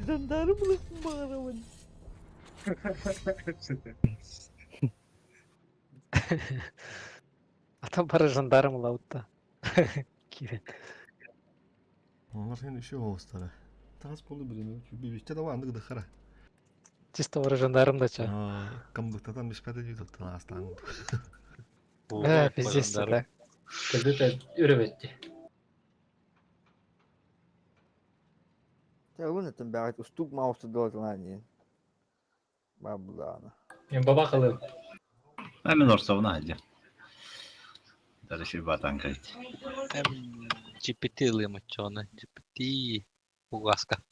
Жандарм баҕарабын. А там бары жандарм ылабыт киирэн. Олар сен үші оғыстары. Таас болу білімі. Бибичте да андык дыхара. Чисто бары жандарм да ча. Камдыктатан бишпәді дейді астан. Э, пиздец, да. Кырдыта үрөбөттü. Те улун этим бәгать устук маусты долатылан Бабулаана. Мен баба кылым. А мен орсовна хадя. Даже батан кайт. GPT ылымаччоҕуна GPT угаска.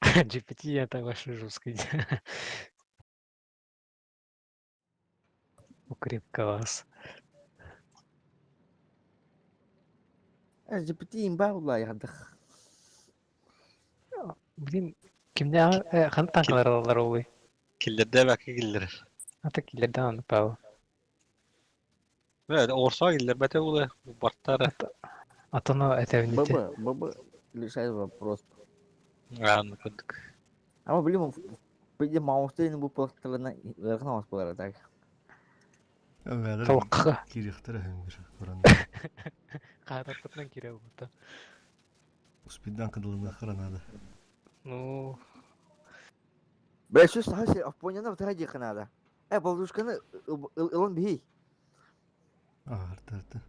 GPT это вообще жестко. Укрепка вас. GPT имба ядых. Блин, кимне хан танкалар алалар олуй. Киллерде бәки киллер. Ата киллерден аны пау. Бә, орса киллер бәте улы бартара. Атоно этевните. ББ, ББ решает вопрос. Аны кындык. Ama bilmiyorum. Bir de mouse'da bu plaklarına yakın mouse буолар так. Толыққа. Кирихтер әңгір. Каатаппытынан кире бута. Успидан кыдылына хранады. Ну, Бля, что сахар Японияны бытара диханада. Э, болдушканы ылын бихи. Арты арты.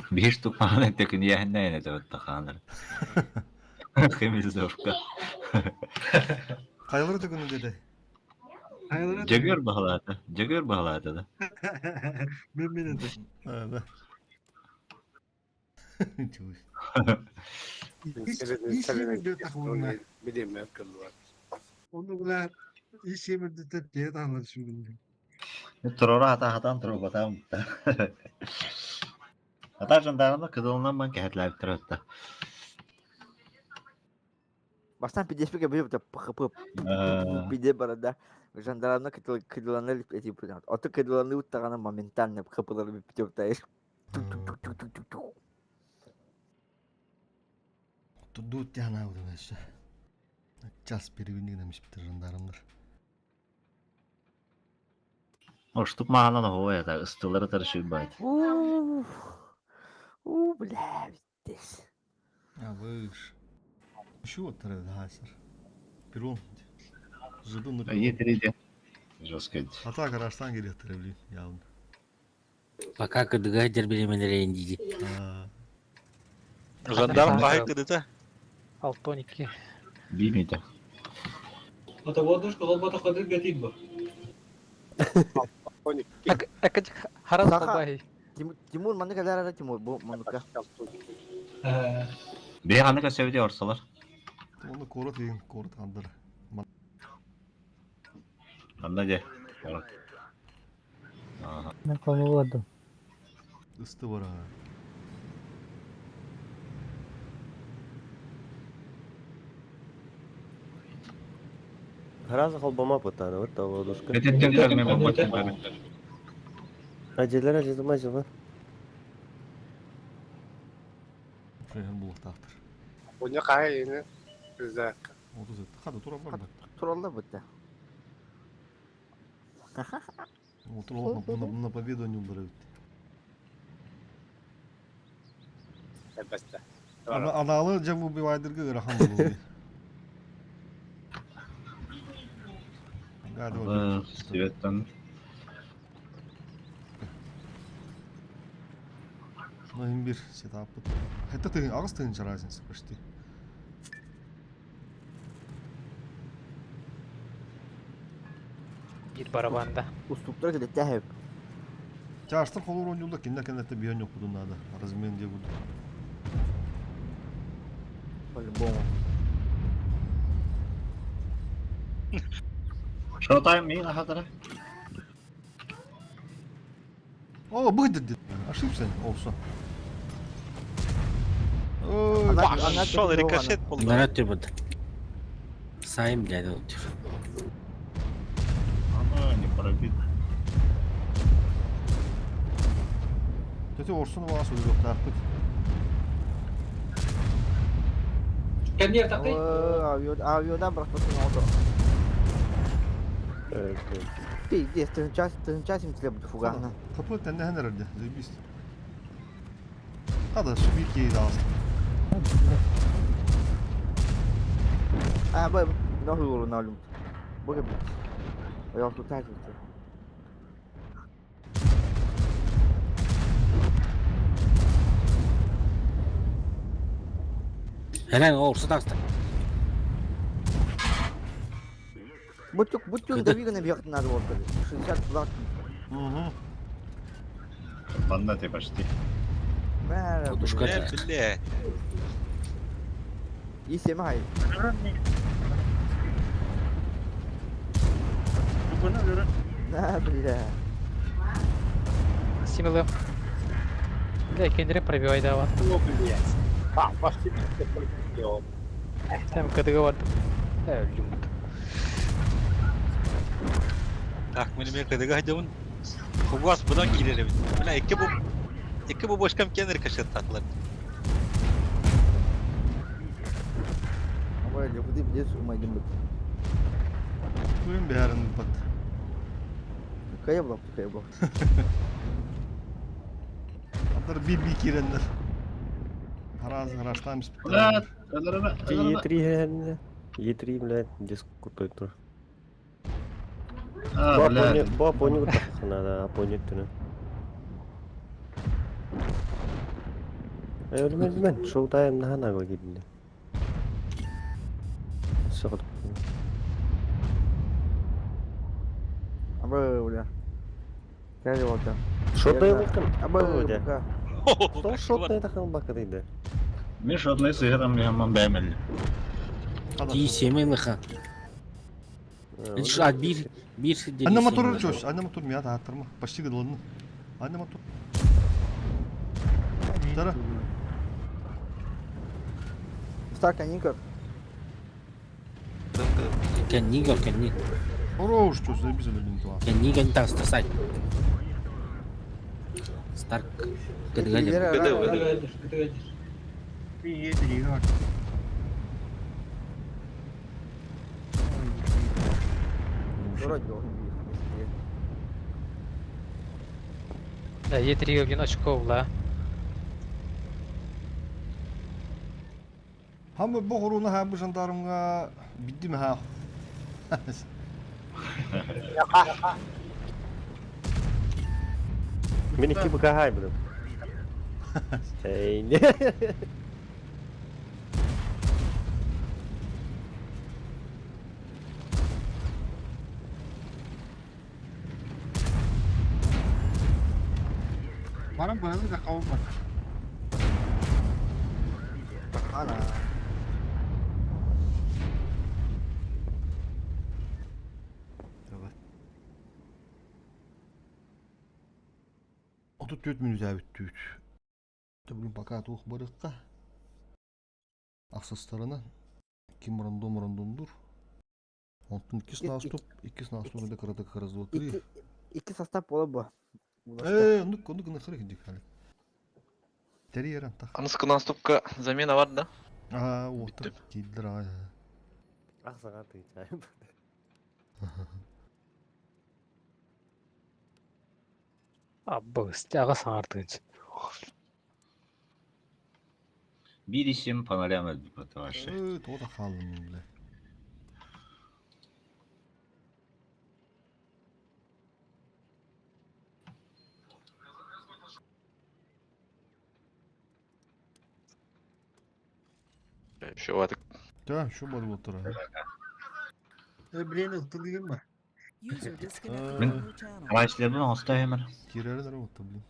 Бир тупааны төкүн яһыннайна табатта хаанар. Хемизовка. Кайлары төкүнү деди. Жөгөр баһалаата. Жөгөр баһалаата да. Мен мен это. Да. Чуш. Билемем кыллар. Onu bular iş yemirdi tepkiye dağılır şimdi. Турора хата хатан турбатам. Ата жандарына кыдылынан бан кәһәтләп туратта. Бастан PDSP били п пиде барада. Жандармна кыдыланы эти Аты кыдыланы уттагана моментально хплар битеп Тудут яна удумеша. Час переведник намиш битер жандармдар. Оштук маанан хоя та ыстылары тарышып байт. У, у, бля, здесь. А выш. Еще вот хасер. Перун. Жиду Етириде. Жестко. А так гаражтан келет блин, явно. Пока кыдыга дербелеменерейин диди. Жандарм кайы кыдыта. Алтоники. Бимите. Ата водушка холбата кадыр гатит бу. Так харас Саха. бабай. Тимур манныка лара Тимур бу манныка. Бе аны көсөбүдө орсолор. Оны корот деген корот андыр. Анда же. Ага. Мен комуладым. Ысты бар. Раз холбома пытаны, вот того душка. Аделер ажыды мажыбы. Шайхан булактактыр. Оня кай ини. Güzel. 37. Хады тура бар да. Туралла бутта. Отур на победу не убирают. Elbette. Аналы жабы убивайдыргы ырахан болу. Гады Светтан. Ну имбир сетап. Это ты агыс тыгынча разница почти. Bir барабанда. Уступтар келет тәһеп. Чаштыр холор ойнулда кинде кенетте бион yok будун надо. Размен де буду. По-любому. Шоутайм мин ахатара. О, быдыр Ошибся. О, все. Ой, Пошел рикошет болду. Нарад түрбүт. Сайым блядь ол түр. Ана не пробит. Эти орсун ваас өлүөхтээхпит. Кэнниэр такый. Авиодан бырахпытын оҕото. Пиздец, тыһынча симтиле фугана. Капы тэннэһэн эрэрде, заебись. Хада субир киһи даҕаста. А, бу ноху урун Бу кэбит. Ойох тутаа кытта. Helal olsun taxta. Бутюк, бутюк давиганы бьет надо вот. 62. Угу. Манна ты почти. Подушка. Э, бля. И7 Да, бля. Симилы. Бля, кендере пробивай дава. О, блядь. А, почти прилетел. Там КДГ бар. Э, люмт. Так, мы не кыдыга дьон. Хугас будан киирэр эбит. Бля, икки бу бошкам кен рикошет татлар. Ой, куди бдес умайдым бит. Күн бәрін бат. Кая блок, кая блок. Адар би-би киреннер. Хараз хараштан Бля, Е3, Е3, блядь, диск крутой тоже. А, бля. Бо понял, надо понял түнө. Өлмөдүм, шоу тайм нахана го кидинде. Согот. Абы, бля. Кая вот. Шотай лыкын. Абы, бля. Что шотай тахал бака дейди. Мен шотный сыгырам мен бәмел. Ти семей лыха. А бир бир Анна мотор чөс, анна мотор мия тааттырма. Почти гыдланны. Анна мотор. Тара. Старк, они как? Кенни кенни. Хорош чөс, заебись блин туа. Кенни кен таста сай. Старк. Кыдыга. Кыдыга кыдыга. Е3, Вроде должен быть. Да, Е3 один очко була. Хамы бу хоруна ха бу жандармга биддим ха. Мен iki быка хай будем. Эй, не. Барам барам да кабыл бар. Ана. Давай. 34 минут әбіт Бүгін пока тух барыққа. Ақсастарына ким рандом рандомдур. Онтун иккис наступ, иккис наступ это краток раз, два, три. Икки состав бола бу. Э, ну ну хрек дик хали. Терьерен так. Анысқы наступка замена бар да? А, вот киддер а. Ахсага ты чай. Абы, ага саңартыгынч. Bir işim panorama вообще. Э, тода халым, бля. Еще ватык. Да, что бар вот тура. Блин, ылтылыгым бар. Мен Карачилерден оста хемер. Кирердер вот, блин.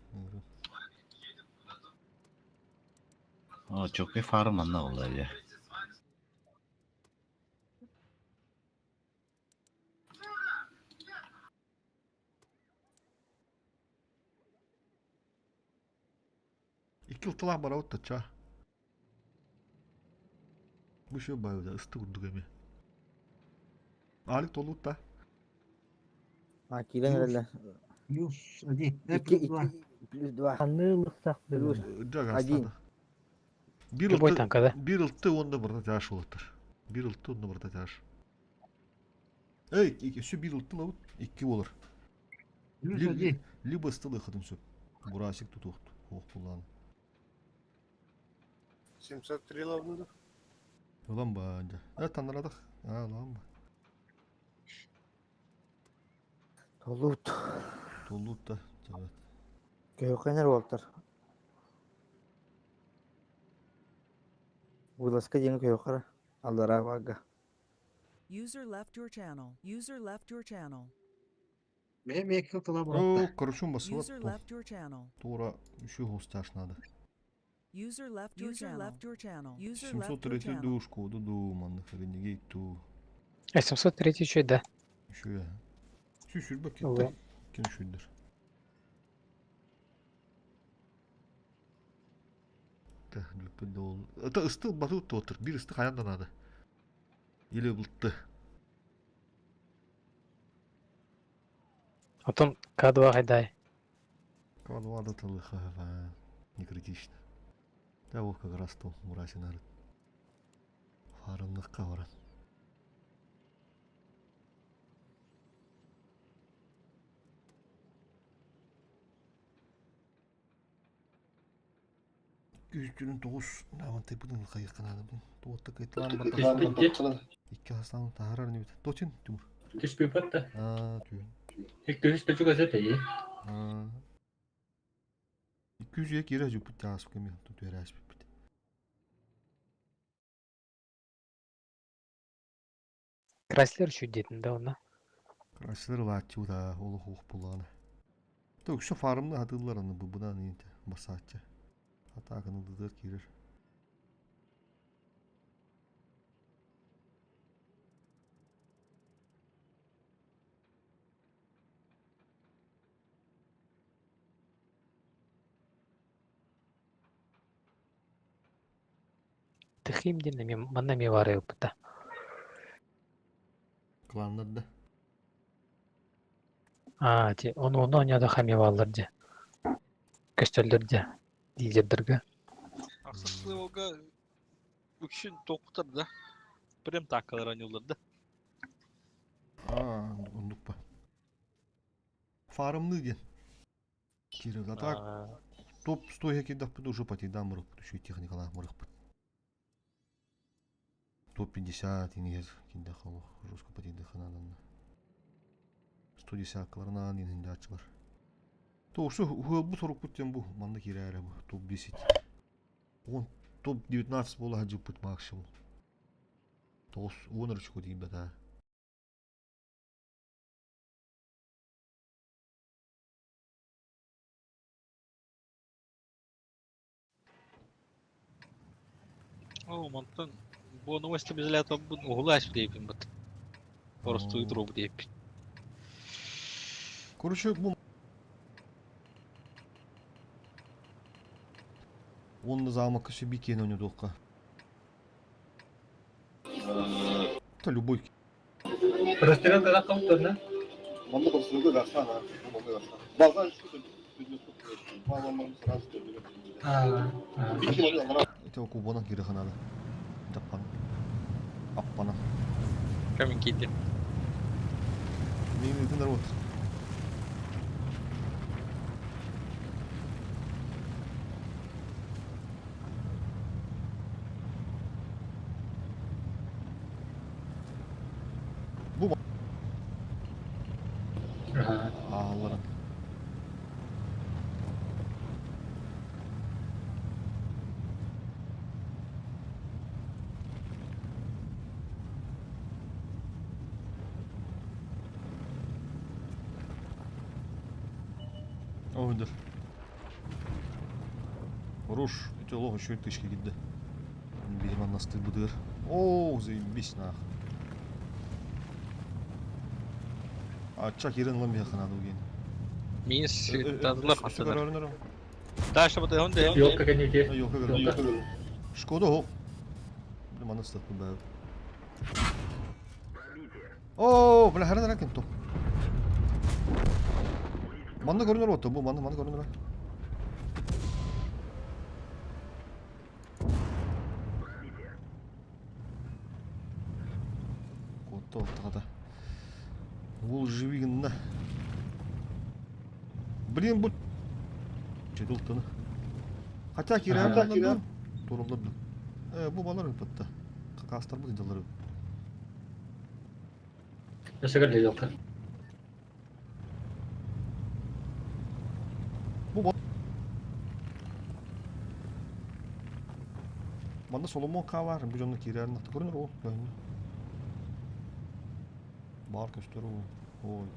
О, çok bir farm anna oldu ya. Икки ылтылах бара вот ча. Бу шо байда ысты курдук эми. Алик толут та. А, кирен эле. Юс, один. Икки Плюс 2. Ханны ылыктах Плюс Жак 1. Бир Любой ылты, танка, да? бир ылты онда барда тяж болаттар. Бир ылты онда барда тяж. Эй, все бир ылты лабыт, икки болар. Плюс один. Либо стылы хатын сөп. Бурасик тутуқты. Ох, булан. 703 лавнуда. Улан ба, дя. Танарадық. А, улан ба. Толут. Толут та. Evet. Көйөкөнөр болтар. Вылазка диэн көйөкөр. Аллара багга. User left your channel. User left your channel. Мен екі тыла О, бұрапта. короче, басып User left your channel. Тура еще гостяш надо. User left your channel. Left your channel. User left your 703 channel. душку, дуду, манных ренегейту. А 703 еще, да. Еще я. Сü сүрбэ Ылы. кетті. Кин шүйдір. Это ыстыл батут отыр. Бир ысты хаяндан надо. Или бұлтты. Потом К2 гайдай. Квадвада тылыха, не критично. Да вот как раз то мурасин арыт. Фарымлыққа баран. Үстүнүн тоғыз намантай бұдың қайыққанады бұн. Туотта кайтылан Түспүт Икки хастан тахарар не бит. Точин Тимур. Түспүт да. А, түйін. Икки үс төчүгө сөтөйи. А. 200 кире жүпүт таас кеме тут верас бит. Краслер еще дейтін да оны. Красилер лааччы да олу хух буланы. Ток şu farmны хатылар аны бу будан инте басаачы. Атаканы дыдыр кирер. Тыхим ден манна ми бары опыта. Кланнар да. А, те, оны оны оняда хами баллар де. Көстөлдөр де. Лидердерге. Аксасы олга үкшүн токтар да. Прем такалар анюлар да. А, ондук па. Фармны ден. Кирер атак топ 100 хеки дап уже пати да мырык түшүй техникала мырык. Топ 50 инер кинде хало жестко пати дыханадан. 110 каларна нин ачылар. То ушу бу 40 путтен бу манда кирәре бу топ 10. Он топ 19 бола хаҗы пут максимум. Тос он рычку дейм бата. О, мантан бу новости безлят бу угулаш дейпин бат. Просто дроп дейпин. Короче, бу Он замок себе кинул не долго. Это любой. Прострелка да калып да. Манны прострелка гасана. Манны гасана. Базан сразу Это кубона кирханада. Жаппан. Аппана. Камин кийди. Мен өтін народ. Бу Ağlarım. Öldür. Руш, эти лох еще и тычки гидде. Видимо, нас ты будыр. О, заебись нах. А чак ерен лам яхана дугин. Мис тадылар хатылар. Даша бата хонде. Ёлка кенети. Ёлка көрөр. Шкода хо. Маны стат бу. О, бля, харан ракем то. Манны көрүнөр отто, бу манны манны көрүнөр. Ылты хата. Уол живи гынна. Блин, бу Чедылтыны. Хотя киирэр туруллар да. Бу балар ыппытта. Какастарбыт дьаллары. Өссө кэллэ Бу Манна Соломон К баар, бу дьонно киирэрин аты көрүнэр ол көһүннэ. Баар көстөр ол. Ой.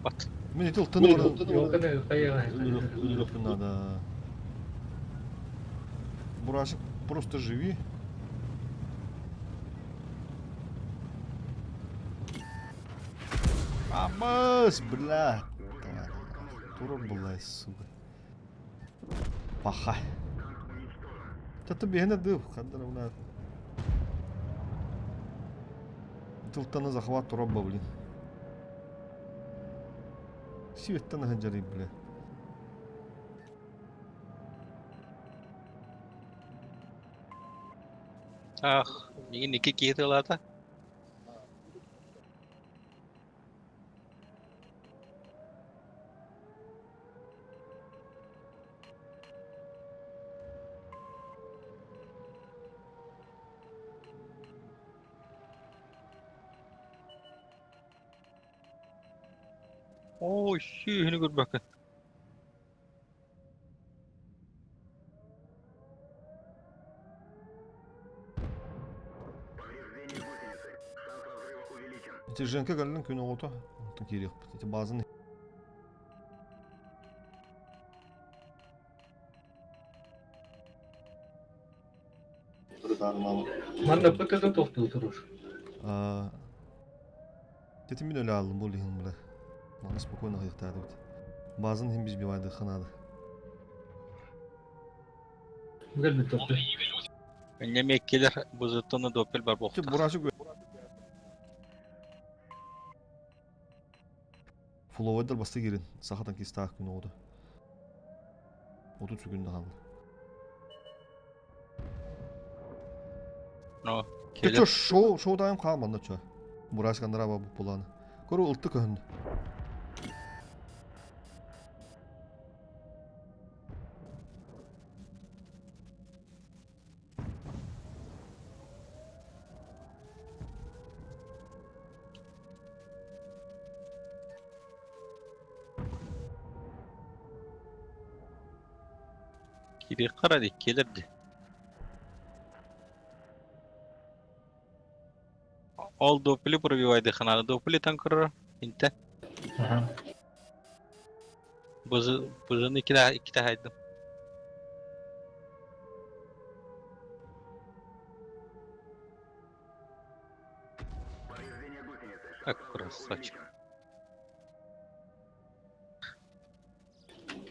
Бат. Мин ити ылтыны өлөрөхпүн надо. Бурашик, просто живи. Абыс, бля. Турар была, сука. Паха. Таты биһине дып, хандан уна. Тылтаны захват турабба, блин. Сиветтен аһаджары, бля. Ах, мигин икки киһи тылаата. Ой, сүүһүнү көрбөккүн. Ити Женка кэллин күн оҕото, онтон киириэхпит. Ити баазаны Манна ПТ тохтуу турur. Тетим мин өлө аллым бу лиһин бile. Манна спокойно хайыктаадыбыт. Базын хим биз бивайды ханады. Гel тохтуу. Энне меккелер бузуттаны допел бар Ти бохта. бурашык Фуловайдар басты кирин. Сахатан кистаах күн оҕото. 30 күн хаалла. Но. Чо шоу шоу тайм хаалманна чо. Бурашык андара бу буланы. Көрү ылты көһүндү. Кири кара иккилерди. Ол допели пробивайды ханады. Допели танкырыр. Инте. Бузы бузыны икки икки хайдым. Как красавчик.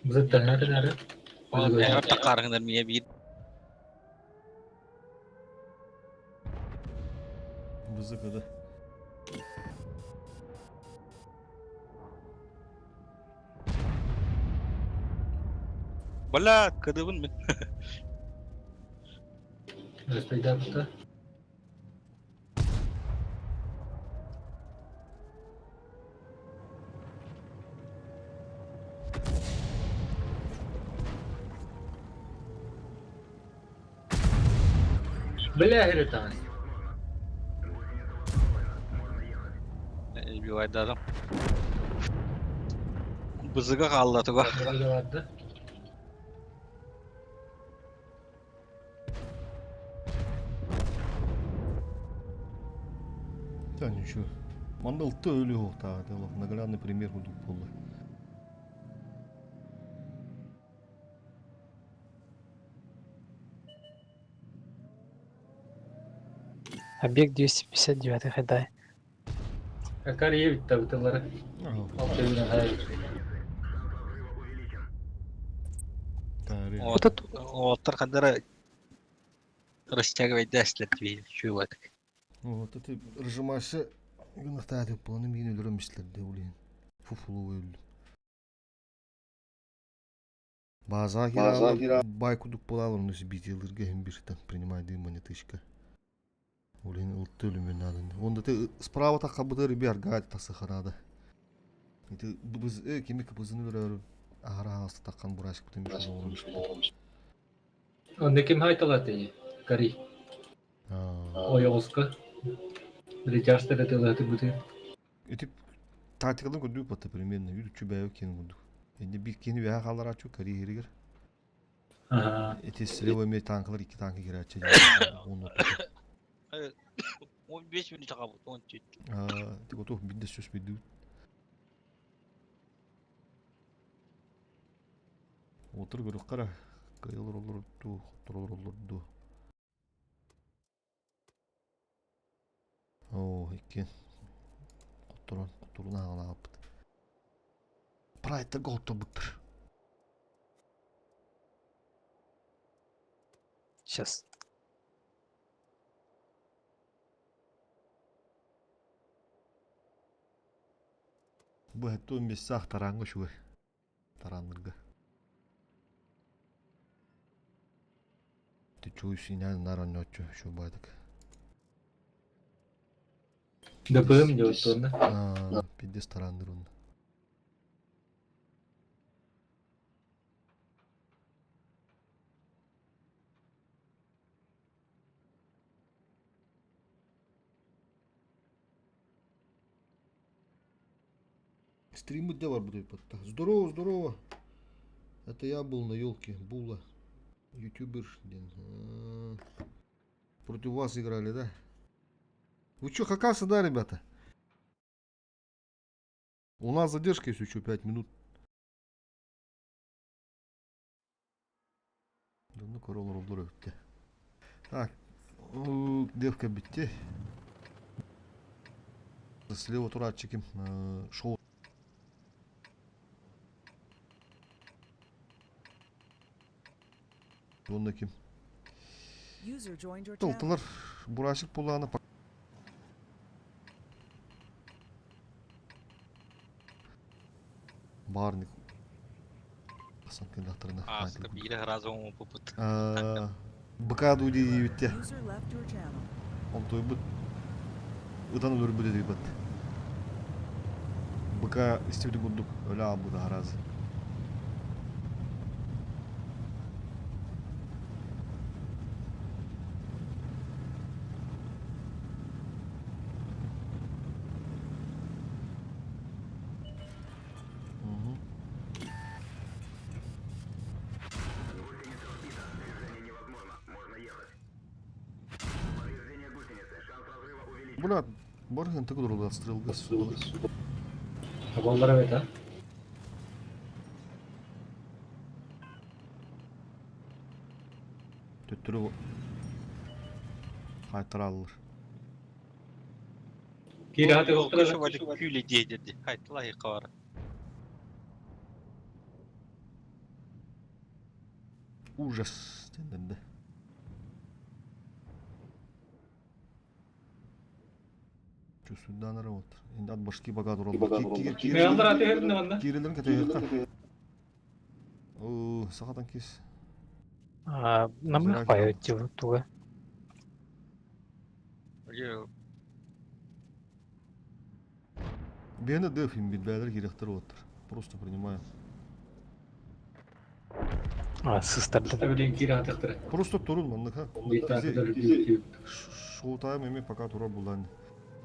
Бузуттан нары. Ол эҕэр тақаарыңдар мия биир Бызы кыды. Бала кыдыбын мин. Респектапта. Бля, херета. Бивайдадым. Бызыга қалла туга. Vardı. Да ничего. Манна ылты өлі оқтағы, наглядный пример курдук болду. Объект 259 хайдай. Акар iyi bitti бытылары. Алты güne hayır. Вот это Оттар кадара растягивать дәслер чуеватык. Вот это рыжымашы гынахтаа деп боланы мен өлөрөмүшлер деп ойлойм. Фуфулу өлдүм. База кира бай кудук болалар, но битилерге hem bir там принимай дым монеточка. Ол иһин ылты өлүмүн наада. Онда ты справа таххабытыр би аргаа тахсыха наада. Ити быз кими кыбызын өлөрөр аһара хаҥаста таххан бурашкытын bir олорун. Онно ким хайталат ини? Кари. Ойоҕуска. Ритяжта да тылыһытыбыты. Ити тактикаларын көрдүү батта примерно үчү бэйэ киэн курдук. Инде бир кини бэйэ хааларааччы карьеригер. Ити слева эмиэ танкалар икки танка киирээччи. 15 минут чакабыт, 14. Ти готов бидде сөз бидди. Отыр көрүк кара. Кыйылыр олорду, хотторолор олорду. Оо, икки. Хотторон, хотторун ааҕалаабыт. Прайдтарга хотторбуттар. Сейчас. Бу хэттуун бессаах тараанга үчүгэй. Тарааннырга. Чуй синään нар онньооччу шубаатык. ДПМ делать онно. Пиздец тараанныр онно. Стримы где бар будет Здорово, здорово. Это я был на елке, Була. Ютубер. Против вас играли, да? Вы что, хакасы, да, ребята? У нас задержка если еще 5 минут. Да ну король рублер Так, девка битте. Слева туратчики шоу. Онда ким? Толтылар бурашык буланы Барник. Санкындактарына. Ааска биирэ разом пупут. Быкаду диибитте. Онтуйбут. Ытан өлөрбүт дебит. Быка истибити курдук өлө аалбыта харазы. Бля, Борген ты куда отстрел газ. Абаллара бет, а? Төттөрү хайтараллар. Кири хаты Көшө бадык күле диэдерди. Хайтла хикавара. Ужас денденде. Чувствую, вот. Инде от башки бага Меалдар аты хердин манна. Кирилерин кете О, сахатан кис. Намых паёте туга. Бені дефим бит бәдер керектер оттыр. Просто принимаю. А, сыстарды. Билин кири хатыктыр. Просто турун маннык ха. Шоу-тайм эми пока тура булан.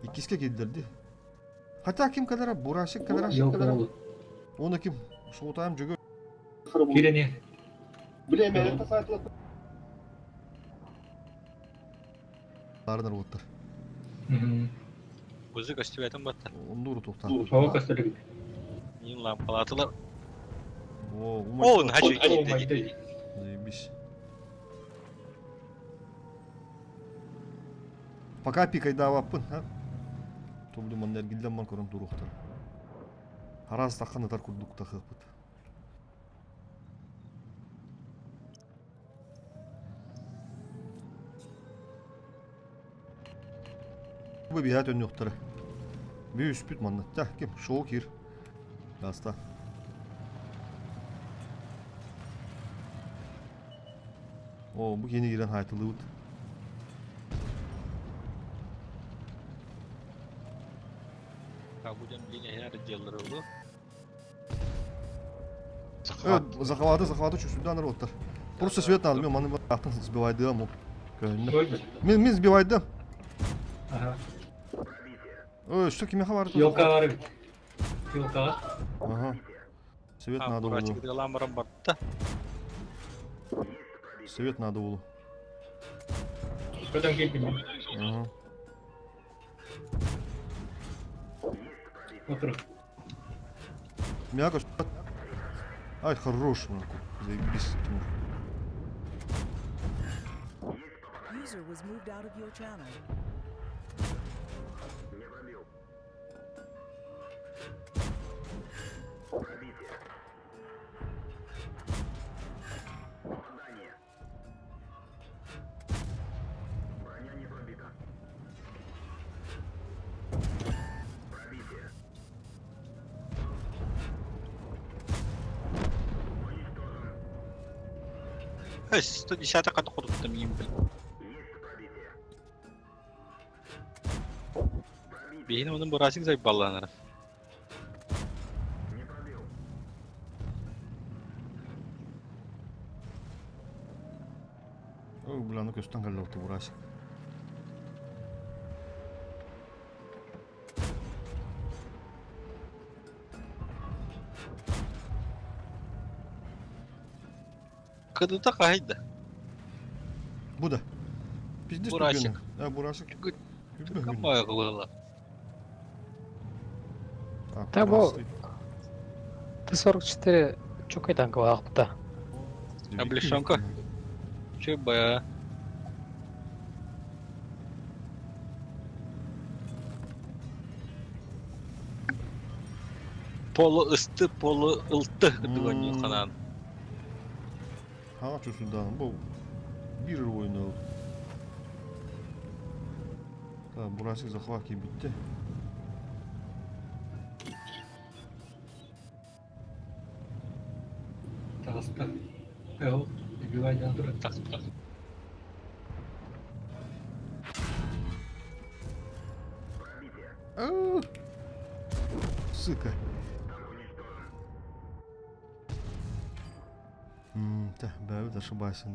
Иккиске киддерди. Хотя ким кадара бурашик кадара. Оны ким? Шоу-тайм жүгө. Кирене. Биле мен тасайтла. Арнар оттыр. Бузы көстүбэтин батта. Ондуру тоқтар. Ого көстөлүк. Нин лампалатылар. О, О, начал кидди. Заебись. Пока пикайда ваппын, ha? Тобду маннер гилден ман көрөн туруктар. Хараз таққан атар курдук тахыппыт. Бу биһат өннөхтөрө. Би үспүт манна. Та ким шоу кир. Гаста. О, бу кени кирен хайтылыбыт. Будем линия дьыаллары улу. Захваты, захваты чуть-чуть народтар. Просто свет надо, мен маны аттан сбивайдым ол. Көрүннэ. Мен мен сбивайдым. Ага. Ой, что кимеха бар? Елка бар бит. Елкаға. Ага. Свет надо было. Свет надо было. Көтөн келдим. Ага. Отур. Мяко, Ай, хорош, нахуй. Заебись, Тимур. User was moved out of your channel. Эй, 110 каты кудуттым мин бил. Биһин onun бурасик зай балланар. Ой, бля, ну көстөн кэллэ бурасик. Кыдыта кайда. Бу да. Пиздец Бурасик. А, бурасик. Капай кылыла. Да бу Т-44 чукайдан кылаахпыта. Облегченка. Че бая. Полу ысты, полу ылты дыган канан. Ха, чусудан. Бу бир ойнол. Так, бурасик захват битте. Таҕыста. Эл, убивай тур. Таҕыста. Сука. Да, бэбит ошибайся.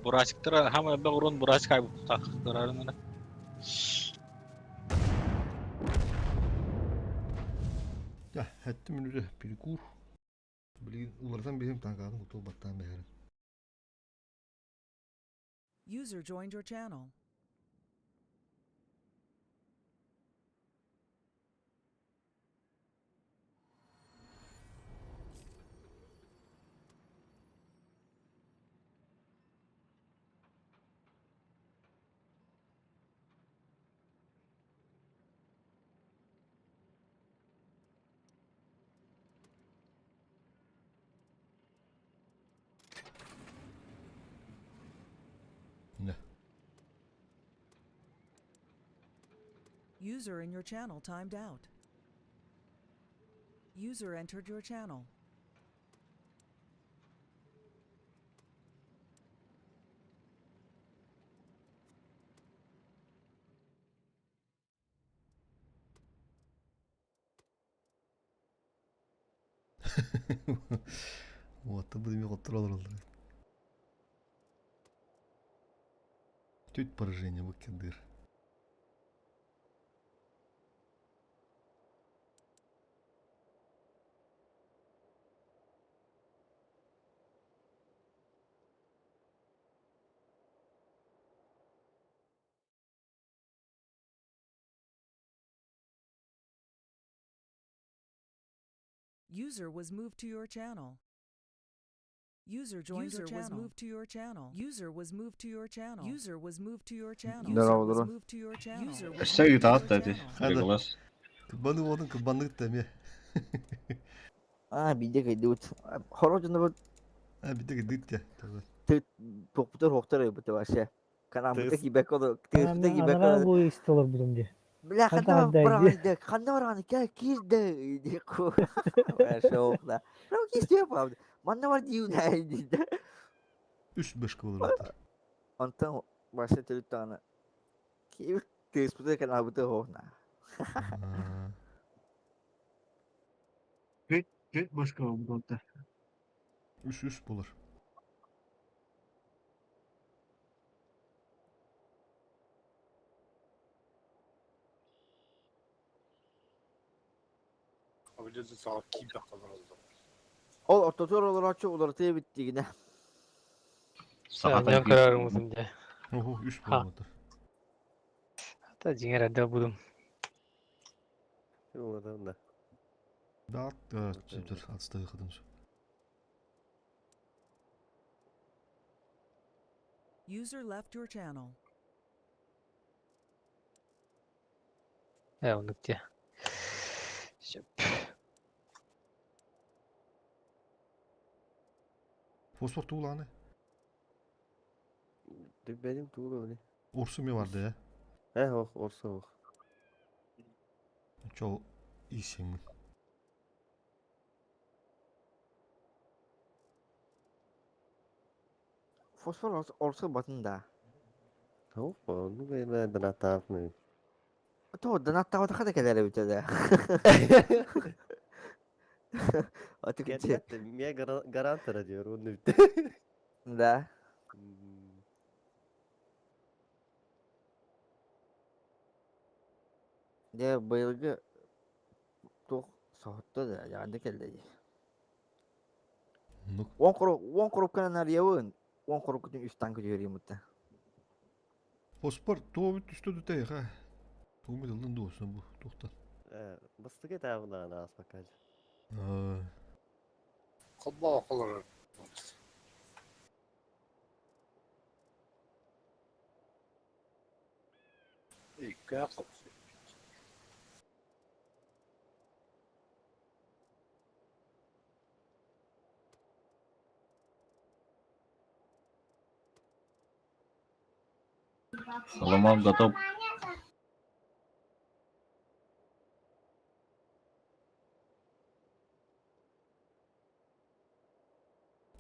Бурасиктара хама бе урон бурасик ай бутта. Дорарына. Да, хәтте минуты перекур. Блин, улардан бихим танкадым кутул баттан бэхэрин. User joined your channel. Не. User in your channel timed out. User entered your channel. Вот, будем контроллер. Тут поражение выкидыр. User was moved to your channel. User joined User your was channel. moved to your channel. User was moved to your channel. User was moved to your channel. Здорово, User was здорово. moved to your channel. User was Өссө moved to your ыытаат да channel. Леголас. Кыбаны болдың, кыбаннык та ме. А, биде кайдыбыт. Хорожуну бу А, биде кайдыт те. ты тохтор хохтор бу вообще. Канамыта кибек оло, тыгыта кибек Анара оло. бу истолор будум ди. Бля, ханна бараҕаный ханна бараҕаный кээ киирдэ диэхху. Шоуна. Прям киирдэ правда. Манна бар диюнай диде. Үс бэшка болар. Онтон баша төрүт даҕаны киир тыыспыты каналбыты хоһна. Түт түт башка болду. Үс үс болар. Ол ортотугар олорооччу уларытыы эбит дигинэ. Саҥа көрөрүҥүтүн дьэ. Оһо, үс буолбута. Та дьиҥэр эрдэ будум. Да. Да, сөптөр ацтыгы кытын. User left your channel. Ээ, оннук дии. Сөп. Фосфор туулааны. Benim tuğla öyle. Орсу ме барды, э? Э, ох, орса ох. Чол исеңмин. Фосфор орсу батын да. Ох, ну ben донатаапны. То донаттаабатаха да кэлэр эбит да. Атык Мне гарантора diyor, onu bitti. Да. Дьэ быйылгы туох соһутта да дьаҕанды кэллэ дии. Уон хорук уон хорукканан арыйабын уон хоруккутун үс танка түһэриим Фосфор туобут түстэ тута Туумут ыллын дуоsun бу туохтан. Бастыгы таабылаан ааспакка. Холбоо холорор. Икки хопсу. Соломон готов.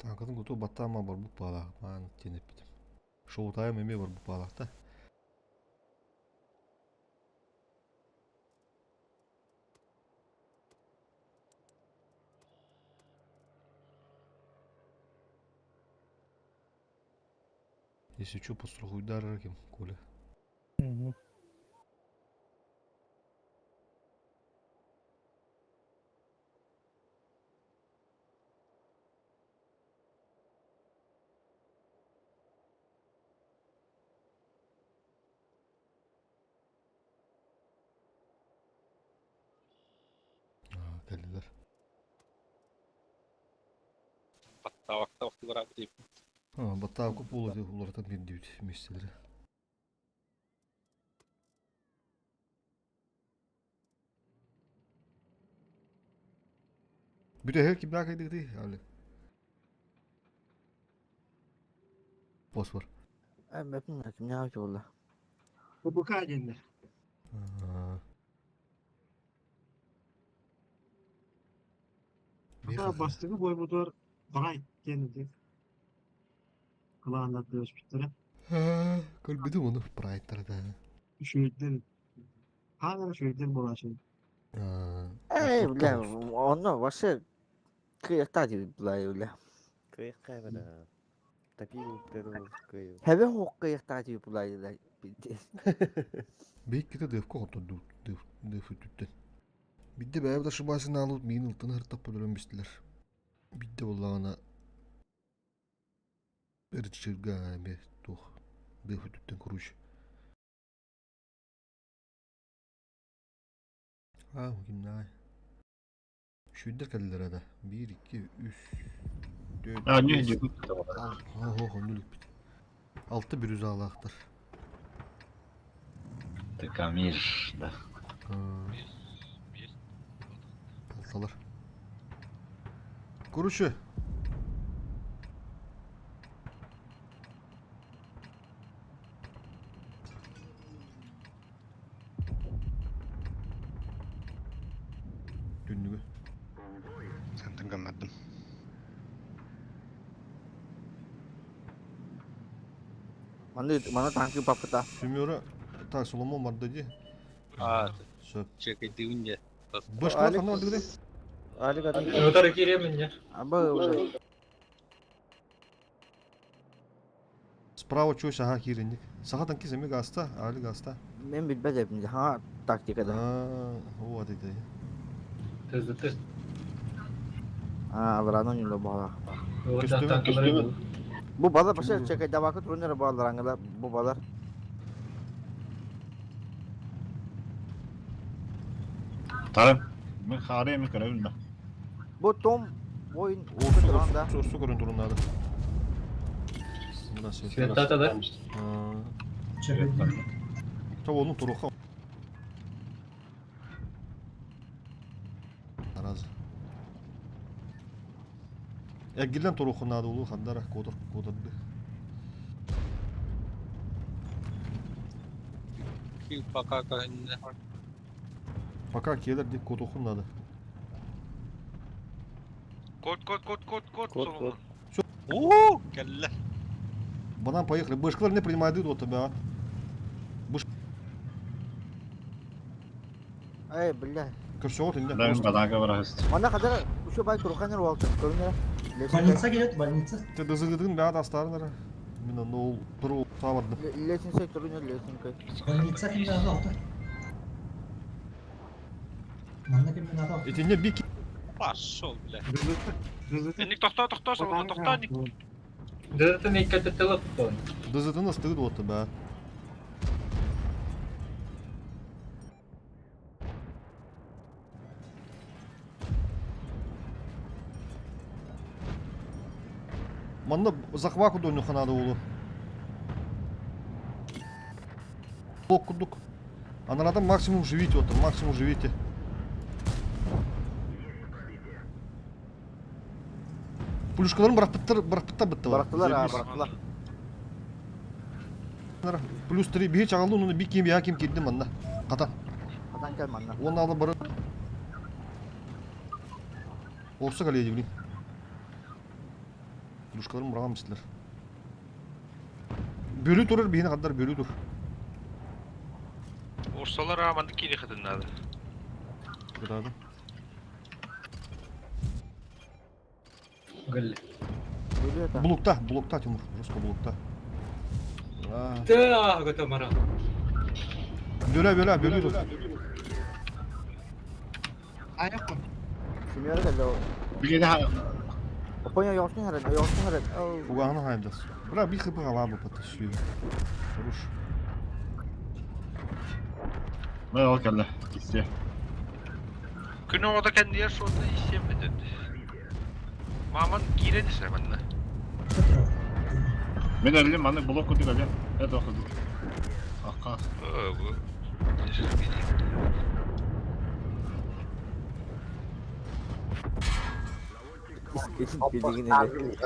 Танкатын готов баттаама барбут баалаах маан тиэнэппитим. Шоутайым эмиэ барбут баалаах да. Если что, подстрахуйдар кем, Коля. Кэллилэр. Баттаабакта вақтылар дип. Баттаабакка буола уларытан биэрдибит миэстэлэри. Бүтэһэ кимнээх кайдыгытый, Али? Фосфор. Эбэтин кимнээх буолла? Бубука диэннэр. Ата бастыгы бойбутугар Брайт диэн ити кылааннар түбэспиттэрэ. Көрбүтүм ону прайдтара да. Үчүгэйдэр хаана үчүгэйдэр буолааччы. Эй, бля, онно вообще кыйахтаа диэбит бля, бля. Кыйахтаа бля. Тапи кыйы. Хэбэ хук кыйахтаа диэбит бля, бля. Бейкките дыфка хотторду дыф дыф үттүттэн. Бидде бэйэ да шыбасын аалут миин ылтын ыртаппы өлөн бистилер. Бидде боллаҕына ырчырга эмиэ туох дыф үттүттэн куруч. Аа, кимнаа. Шүйдер кэллэр да. 1 2 3 4 А, не, 5 не, Охо, хоннулик бит. Алты бир алаахтар. Тыкамир, да. Алталар. Короче. Маны маны танкы папыта. Семера так Соломон барда дии. А, Сөп. чекайдыын дьэ. Башка ханна бардыгыдай? Алик атын. Утары киириэмин дьэ. Аба уже. Справа чуось аха кииринник. Саха танки семи гаста, али гаста. Мен билбэт эбин. Ха тактикада. А, вот это. Тызды. А, алараны нюло бала. Көстүбү, Танкалары. Бу балар баша чекайдабакы турунер балар аңгыла бу балар. Тарым. Мен харыйым көрөбүн да. Бу том ойын осы тұрғанда. Сорсу көрөн туруннады. Мына свет. Света да. Та onun туруха. Аразы. Эггилен турухуннады улу хандара кодор кодорду. Пока кахынна. Пока келер ди кодохуннады. Кот, кот, кот, кот, кот, Кот, Соломон. кот. Оо, кэллэ. Банан поехали. Башкалар не принимайды вот тебя. Эй, бля. Көрсөт инде. Мен бадаga барасыз. Мана кадар ушу бай турханер уалты көрүнөр. Больница келет, больница. Те дызыгыдын бәд астарынар. Мен ол туру табарды. Лесенсе турунер лесенке. Больница кимде ады алты. Манна кимде ады алты. Этинне бик Пошел, бля. Ник тохто, тохто, Соломон, тохто, ник. Дызытын икки тылып тон. дызыдын астыгыд вот тебя. Манна захваку доню ханады улу. Блок кудук. Анарадан максимум живите, вот максимум живите. Плюшкаларын бырақпыттар, бырақпыттар бітті. Барактылар, а, барактылар. Плюс 3 бихи чағалды, оны би кем я кем келді манна. Қатан. Катан кел манна. Оны алып барып. Орса қалия блин. Плюшкаларын бұраған містілер. Бөлі тұрыр, бейіні қадар бөлі тұр. Урсалар аманды кири хатыннады. Кытады. Гүл. Блокта, блокта, Тимур, жестко блокта. Та, готов мара. Бөле, бөле, бөлі тұр. Аяқ Семьяра келди. Биле Опоня yoshni харан, yoshni харан. Уганы хайдас. Бля, би хп галабы потащили. Хорош. Мен ол кэллэ. Киссе. Күн ода кәндиер шоты исем бедет. Маман кире десе манна. Мен өлдүм, аны блок кудук өлөм. Это кудук. Акка. О, бу. Билигин эле.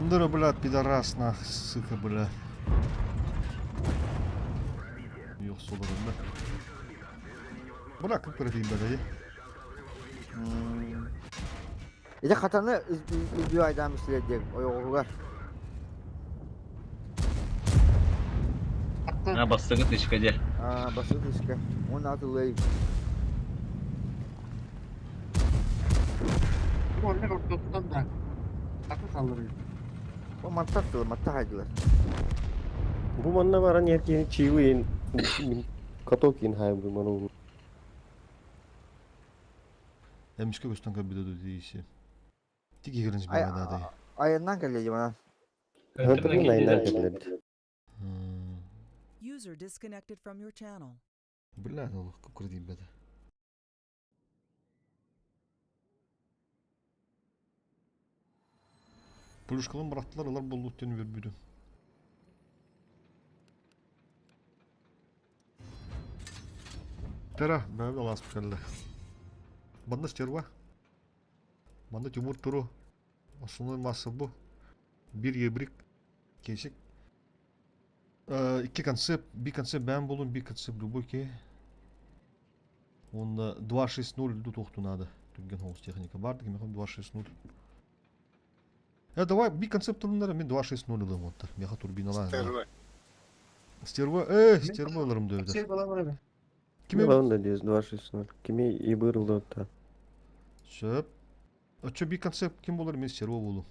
Ндыра, бля, пидорас, нах, сука, бля. Yok solarında. Бля, как пройти, бля, Эде катаны избүү айдам ишлер ойогугар. А бастыгы тышка же. А, басып ишке. Он атылай. Orada ortadan da. Akı saldırıyor. Бу маттаттылар, матта хайдылар. Бу манна баран еркени чиуин катокин хайм бу ману. Эмишке көстөн кабида дейси. Тик егеринж Ай, бана да. Айынан келди мана. Хантырын айынан келди. User disconnected from your channel. Бля, ол көкүрдейм беде. Плюшкалын бырактылар, алар болду өттен бербүдү. Тера, бәбі аласып келді. Банда стерва. Банда Тимур туру. Основной масса бу. Бир ебрик. Кесик. Икки концепт, би концепт бән болун, би концепт любой ке. Онда 2.6.0 ду тоқту надо. Түрген хоус техника бар, деген 2.6.0. Э, давай, би концепт туруннара мен 2.6.0 ылым оттар. Меха турбиналаан. Стерва. Стерва, э, стерва ыларым дөбүтэ. Все баламара. Кими? Главное здесь 2.6.0. Кими и вырылды та. Сөп. Очо би концепт ким болар, мен стерва болу.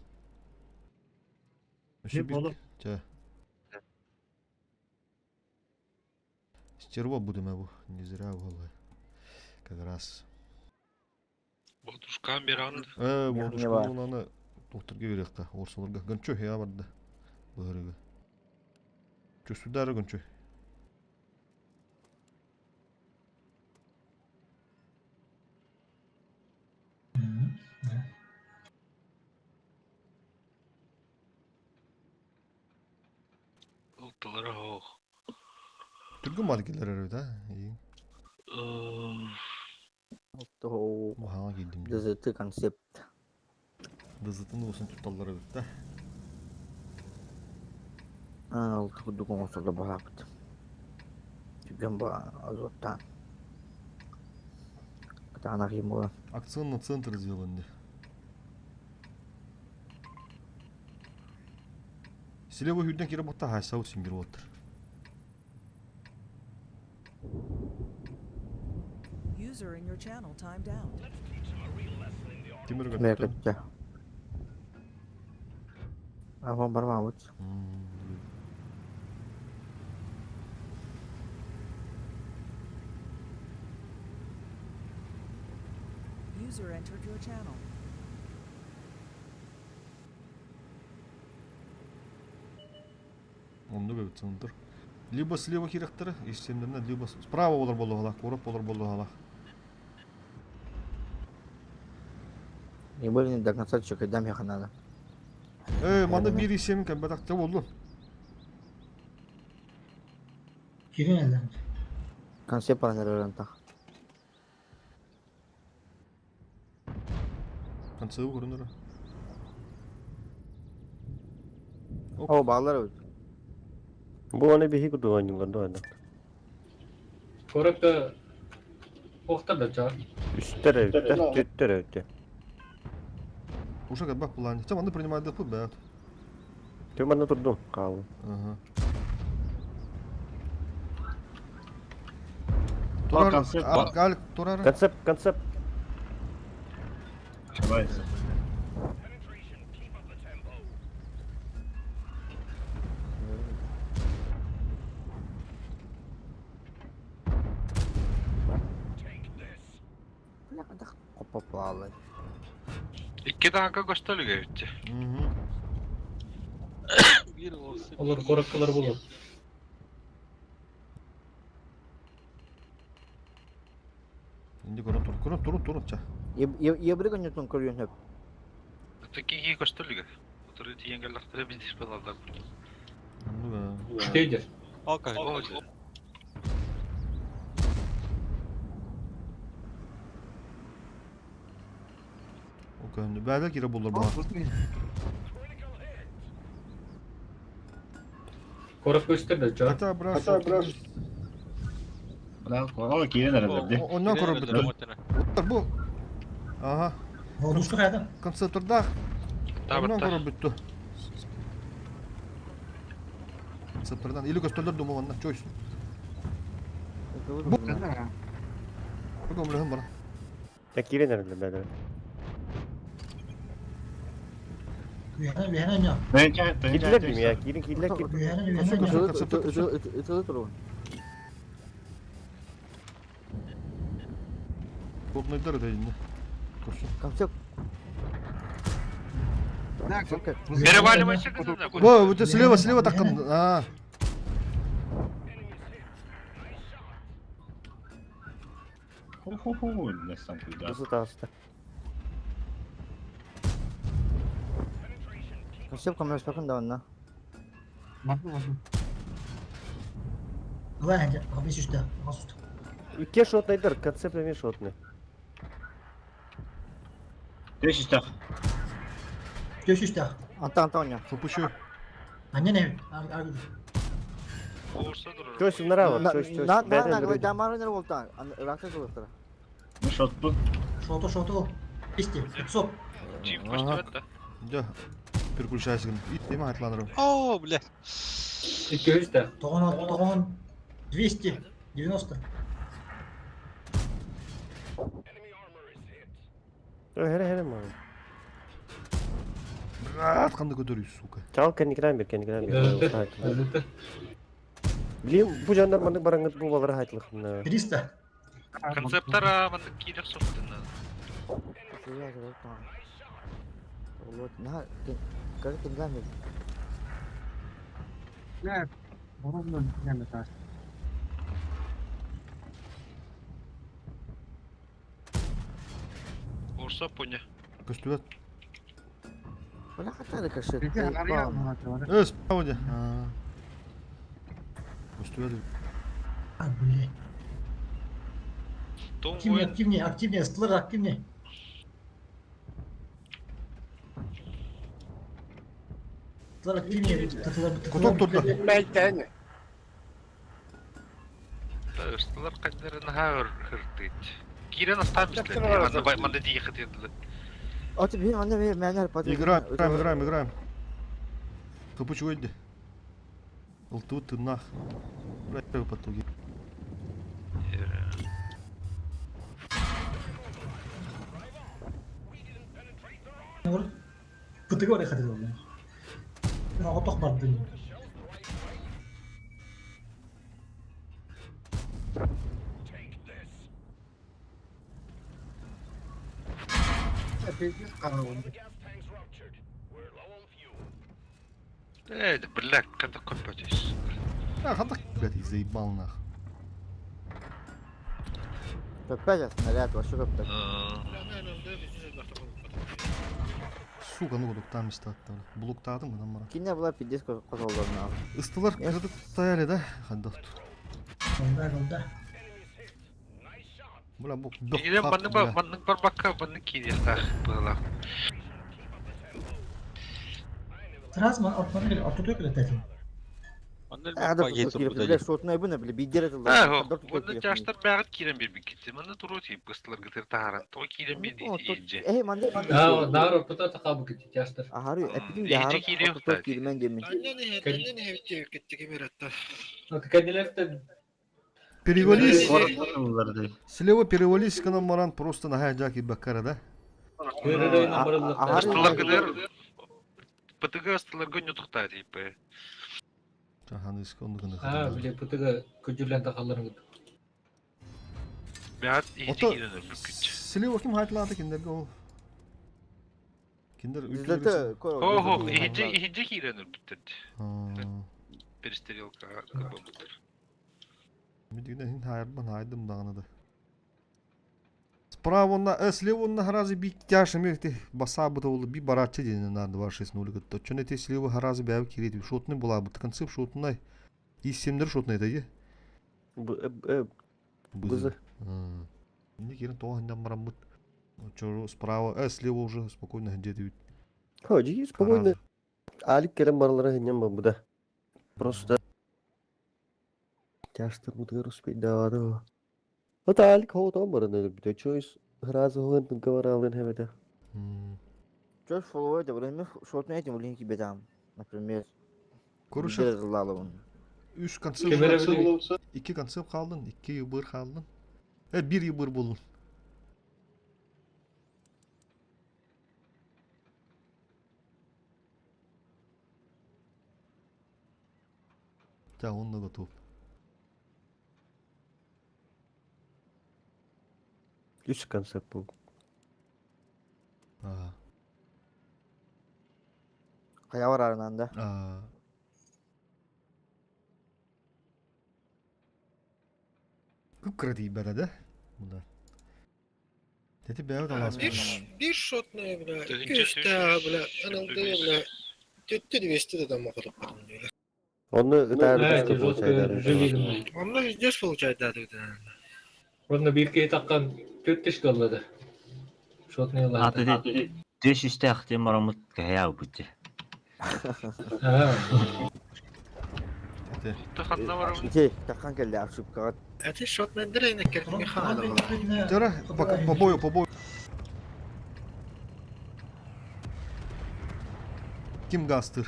Өшө бир... Чэ. Стерва будем бу. Не зря было. Как раз. Бодушкан беран. Э, бодушкан боланы докторга берекка, орсолорга. Гончо я барды. Быһырыгы. Чөсүдары гончо. Ылтылара хоох. Түргөн бар келер эрэ да. Маһаҥа киирдим. ДЗТ концепт. ДЗТ-ны усын тутталлар эбит да. Алты курдук оҥостоллор баҕаабыт. Түргэн ба азоттаан. Кытаанах иһин буолан. Акционный центр сделан Слева хүрдэн кире ботта хайсау сингер оттыр. User in your channel timed out. Тимир Бэйэ көттө. көттө. Аҕам барбаабыт. User entered your channel. Оннук эбит центр. Либо слева кирэхтэрэ, естественно, либо справа болар болуһалаах, куорат болар болуһалаах. Не были до конца чекайдам миэхэ надо. Э, манна биир исиэмин кэлбэтэх боллун. Кирин Концепт паранерырантах. Концевы көрүнөр. О, баалар эбит. Бу аны биһи курдук оонньуулар дуо Коракка охтар да чаа. Үстэр эбиттэр, түттэр эбиттэр. Уже как бы плане. Хотя манны принимает допут, да. Ты манна турдум, хаалым. Ага. Турар, концепт. Галик, турар. Концепт, концепт. Давай. Хоппопалай. Икки таанка көстөлүгө эбитти. Олар кораккалар болот. Инди көрөн тур, көрөн турун турун ча. Ебри көннөтүн көрүөн хөп. Такие көстөлүгө. Отыры тиен келлахтара биз балалар. Штейдер. Ока. Окей, бәдә кире булыр бу. Корак көстөр да чаа. Ата браш. Ата браш. Бля, корова кирен эрэлэр Оннан көрөр бүттү. Бу. Ага. Болдушка кайда? Концепторда. Оннан көрөр бүттү. Концептордан или көстөлдөр дума манна чойс. Бу. Бу көмлөһүн бара. Я кирен эрэлэр бәдә. Үһәнә, үһәнә не. Кирлер дим я, кирин кирлер кир. Үһәнә, үһәнә не. Ытылы турун. Крупныйдар это инде. Көрсүн. Концепт. Переваливайся кызына. Бу, вот слева, слева так. А. Ху-ху-ху, не сам куда. Бу таста. Концепт көмөспөкүн да онна. Маху, маху. Давай, хәнҗә, беш үстә, агас үстә. Икке шотныйдыр, концепт эми шотный. Төш үстәх. Төш үстә. Анта Антонио. Шопушу. Анне не, ар Төш нара бар, төш, төш. На на на дамарыныр болтан. Ракта кылыптыр. Ну шот бу. Шото, шото. Исти, 500. Чип көстөбөт да. Да. Переключайся. Итема хатланырым. О, блядь. 200. Тоҕон тоҕон 290. Хере хере мам. Брат, қандай көтөрүй, сука. Чал кэнникинэн бир кэнникинэн бир. Билим бу жандар маннык бараңыт бу балары хайтылыхна. 300. Концептора маннык киирэх соттуна. Вот, на, как ты главный? Бля, ровно не на Урса поня. Көстүбэт. Бля, хотели кашет. Э, справа де. Көстүбэт. А, блядь. Активнее, активнее, активнее, ствол активнее. Ствол активнее. Куток турда. Ыстылар кандарын хаар хыртыт. Кирен астам бисле. Манда манда дии хытыдлы. А тебе манда мен Играем, играем, играем, играем. Капучу өйді. Ылтуы тыннах. Бля, потуги. Пытыгы бар хотел, блядь. Оғытақ барды. Э, бля, когда копатись. А, хатак, блядь, их заебал нах. Опять снаряд, вообще как-то. Сука, ну там места Блок таатым, гынан мара. Кине была пиздец козолдорна. Ыстылар кырдык стояли, да? Хаддахт. Да, да. Бля, бок, Или маннык бар, маннык бар бакка, маннык кириэхтаах была. Сразу ортон кел, ортоту кел этәтин. Бля, шотной бына, бля, бидер это. А, онна жаштар бәгыт кирен бир бикитти. Манна туру тип быстылар гытыр тааран. То кирен бир иже. Эй, манда. Да, да, ортоту тахабы китти жаштар. Ахары, эпидин де хары. Ортоту кирмен демен. Перевались. Слева перевались к нам маран просто на хайджаки бакара, да? Ыстылар гытыр. ПТГ ыстылар гөннө тухта тип. А, бля, ПТГ көжүрлән тахалларын гыт. Бәгыт иже кирен бикит. Слева ким хайтлады киндерге ол? Киндер Зато Хо-хо, иже иже кирен битет. Перестрелка кабамытыр. Медигне хин хайрбан хайдым даганы да. Справа на, слева на харазы би тяж эмек баса быта болду би баратчы ден на 2-6-0 гытта. Чон эте слева харазы бәбі кирет. Шотны була бу концепт шотнай. И семдер шотнай да е. Бызы. Не кирен то хандан барамыт. Чору справа, слева уже спокойно где-то. Ходи, спокойно. Алик келен баралара хиннен бу да. Просто тяжтыр бутыр успеть давады. Вот Алик хоутон бараны бит. Чойс разы хоэн говоралын хебете. Чё фолловер, да, время шотный этим линки бедам. Например. Короче, Үш концепт, iki konsept kaldın, iki yıbır kaldın. E bir yıbır buldun. Да, он на готов. Үш концепт был. А. Кая бар арынан да. А. Көп кірді бәрі да? Бұда. Дети бәрі далас. Bir, bir шотная, бля, 200 бля, НЛД, бля, тетте 200 да там охоту потом, бля. Оны Да, это жестко живи. Он ну здесь получает, да, тогда. Онна бирке таккан төрт тиш каллады. Шотный А ты 200 тах тем марамыт кая бутти. Ите, таккан келди ошибкага. А ты шотная дрейна кертинге хана Тера, пока по бою, по бою. Ким гаастыыр?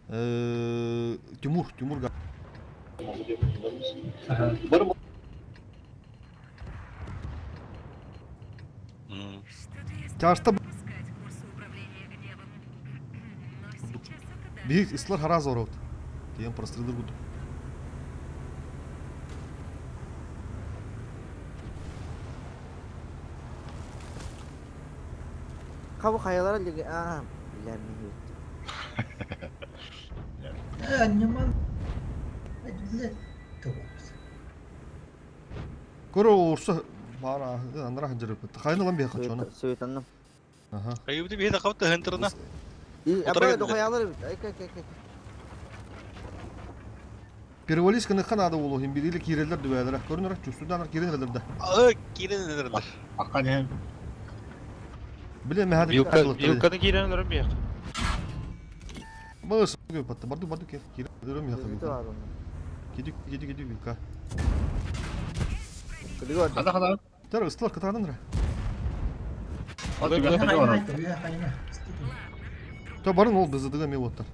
Тимур, Тимур га. Чаашта Биһик ислар хараас оробут. Тиен прострелдыр курдук. Хабы хайалара лиги аа бля мин Э, ньыман. Блядь. Көрө уурса баар анара ханжырыппыт. Хайын ылан биһи хачона. Суетанным. Аха. Айыбыты биһи да хабыт тыһынтырына. И аба дохаялар бит. Ай кай кай кай. Перевалис кыныхха наада буолуо иһин бириилэ киирэллэр дүбээлэрэ. Көрүнэрэ чувствуйдаанар киирэн эрэллэр да. Ы киирэн эрэллэр. Акка диэн. Биле мэхэ Вилка, вилканы киирэн өлөрөн биэх. Мыс батты барду барду кир киирэн өлөрөн биэх вилка. Киди киди киди вилка. Хада хада. Төр ыстылар кытаанан эрэ. То барын ол дызыдыга ме оттар.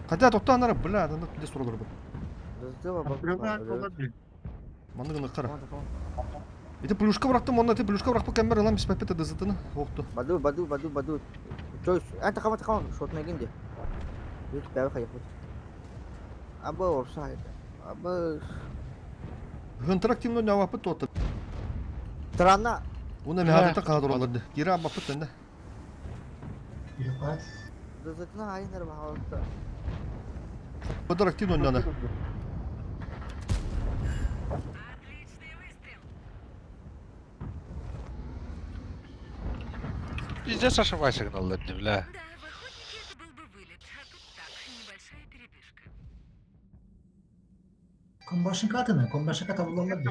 Хотя тоқтаан ара, бля, анда пиздец туралар бу. Манныгы ныккара. Ити плюшка бырахтым, онно ити плюшка бырахпыт кэммэр ылан биспэппит дызытыны оохту. Баду, баду, баду, баду. Чой, а такама такама, шотна гинде. Бүт бәбе хайыппыт. Абы орса Абы Хынтырак тимно няваппыт туота. Трана. Уна мехадата каха тураллар Кира абаппыт тенде. Дызытына айныр бахалта. Бадар активно ойнаны. Пиздец ошибайся гналлар, бля. Комбашын катыны, комбашын ката булалар ди.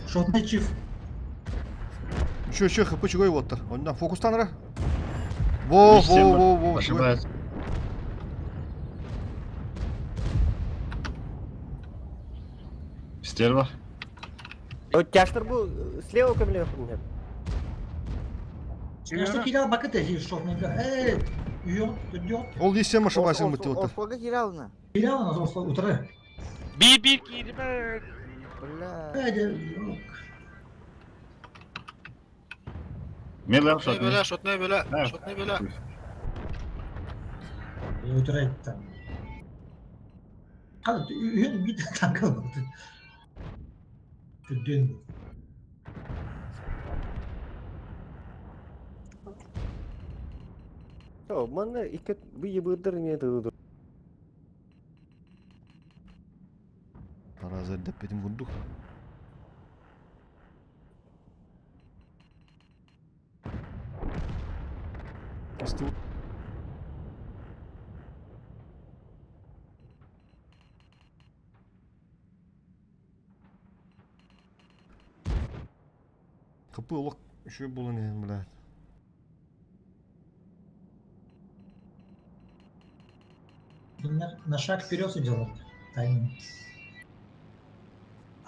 Шотный чиф. Еще, еще, хп чего его оттар. Он на фокустан ра. Во, во, во, во. Ошибается. Стерва. Тяштыр бу слева ко мне нет. Что кидал бакыты, шотный. Эй, үйө, Ол десем ошибайся мы тиоттар. Ослога кирална. Кирална, ослога утыры. Би би кирме. Бля. Мелем Шотный бөлә, шотный бөлә, шотный бөлә. Утыры там. Хады, үйөн бит танкал бакыты. Дүн. То, манна икки бу ебырдар не тыды. Тараза деппетим курдук. Исти Капы олох еще было не, блядь. На шаг вперед все делают. Тайминг.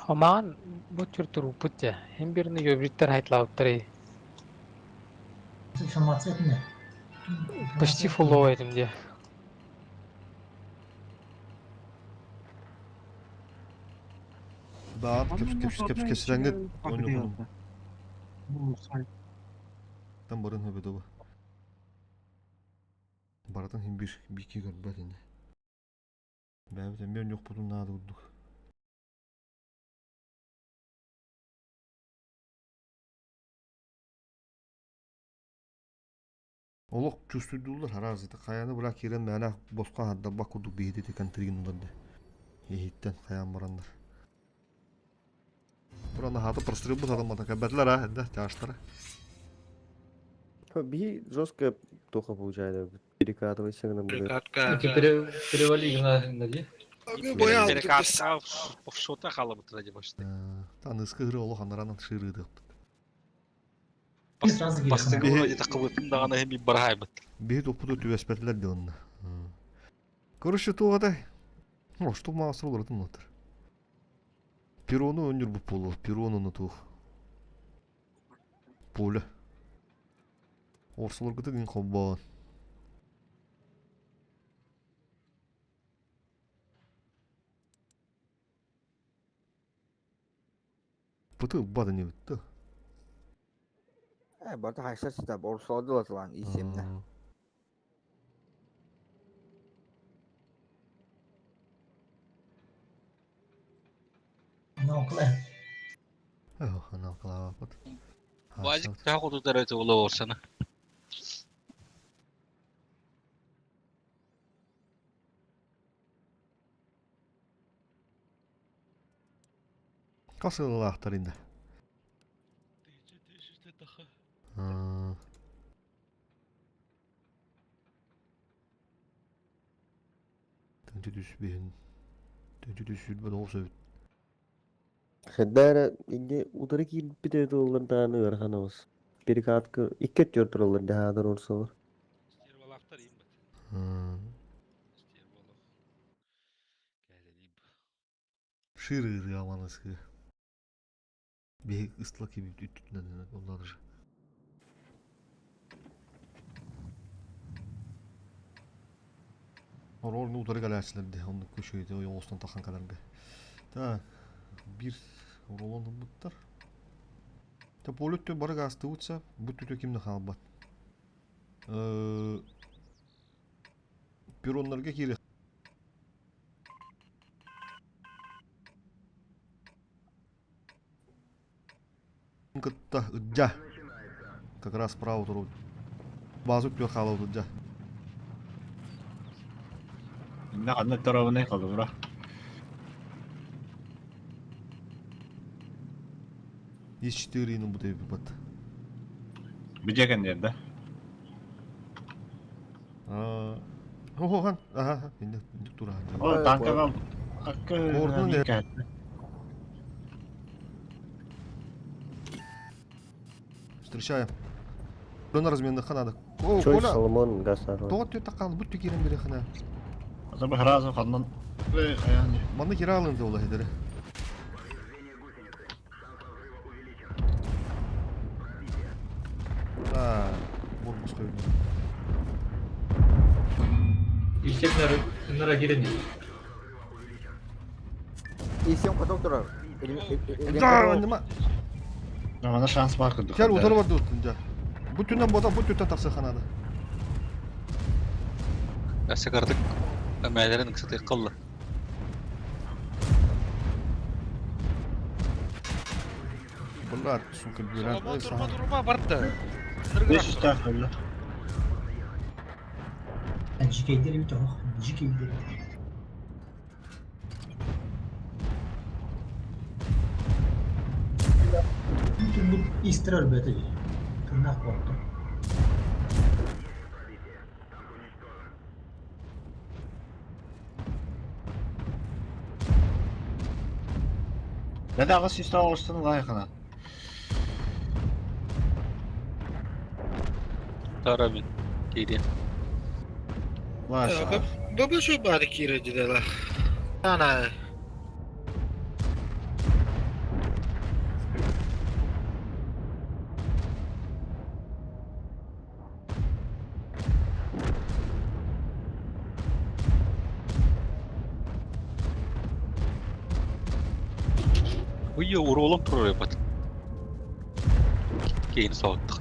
Омаан бу түр туруппут дьэ. Һин бирини ёбриттер хайтлаабыттар Информация не. Почти фулловый этим дьэ. Да, кепс кепс кепс кепсирәңге ойногунум. Там барын хөбөдө Баратын хим бир бики көрбөт инде. Бәбит мен yok бутун наады курдук. Олох чувствуйдулар харазыты хаяны була кирен мәнә босқа хадда курдук биһиди текан тиргин уларды. Иһиттен хаян барандар. Бураны хаты прострел бу адамата кәбәтләр а, инде тяштара. Би жестко плохо получается. Перекатывайся на Перекатка. Перевали на ди. Перекатка шота халабыт ради башты. Таныскы гыры олох анаранан шырыдык. Бастыгы вроде такыбытын даганы хеми барайбыт. Биһи топпуту түбэспэтилэр диланна. Короче, туғадай. Ну, что маған олар отыр. Перону өнүр бұп болу, перону тух. Поле. Орсолоргутун холбоон. Быты ылбат ини бытты. Э, барыта хайса сыта орсолордулатылаан иисиэмнэ. Аналкалаабаппыт. Базик таах утутар этэ ола орсана. Хас ыаллаахтар инде? Тынчы түспүһүн тынчы түс сүүрбэ тоҕус эбит. Хэннэ эрэ инньэ утары киирбит эбит буоллар даҕаны ыарахан оҕус. Перекатка икки өттүгэр тураллар дьаһаатар уурсалар. Стервалаахтар иим бат. Стервалах. Кээлэлииб. Ширы аманысыы. Биһи ыстла кибит үттүтүнэн оннан же. Орор утары кэлээччилэр оннук көшөйдө ойоҕостон тахан кэлэргэ. Так, биир оролон ылбыттар. Та поле өттө бары гаастыбытса, бу түтө ким да хаалбат. Перроннарга киире кытта ыддьа. Как раз справа туру. Базы өттүгэр хаалабыт ыддьа. Инна ханна торобунай холобура. Есть четыре ну буду бат. Бу кэннер да? Хохан, ага, инде тура. О, танкаға Ордун Встречаем. Донор разменных надо. О, Чой Коля. Соломон Гасаров. Тоҕо түөтэ хаал бут киирэн бири хана. Аза сразу ханнан. Эй, аян. Манна кире алын да хедере. А, бурбус койду. Исем нара кирен. Исем поток турар. Да, нема. Мана шанс бар курдук. Кел утары бар дуттун жа. Бу түннен бода бу түттен тахса ханады. Әсәкардык әмәләрен кысаты кыллы. Булар, сука, бюрен. Соломон турма турма барды. 500 таах өллө. Жикейдер бит ох, жикейдер. Бүтүн истер өлбөтө. Тырнак болду. Дада ағыс үсті оғыстын лайықына. Тарамин. Кире. Лайық. Баба şu bari kire gideler. Ana. Уйя уролом турар бат. Кейин соғыттық.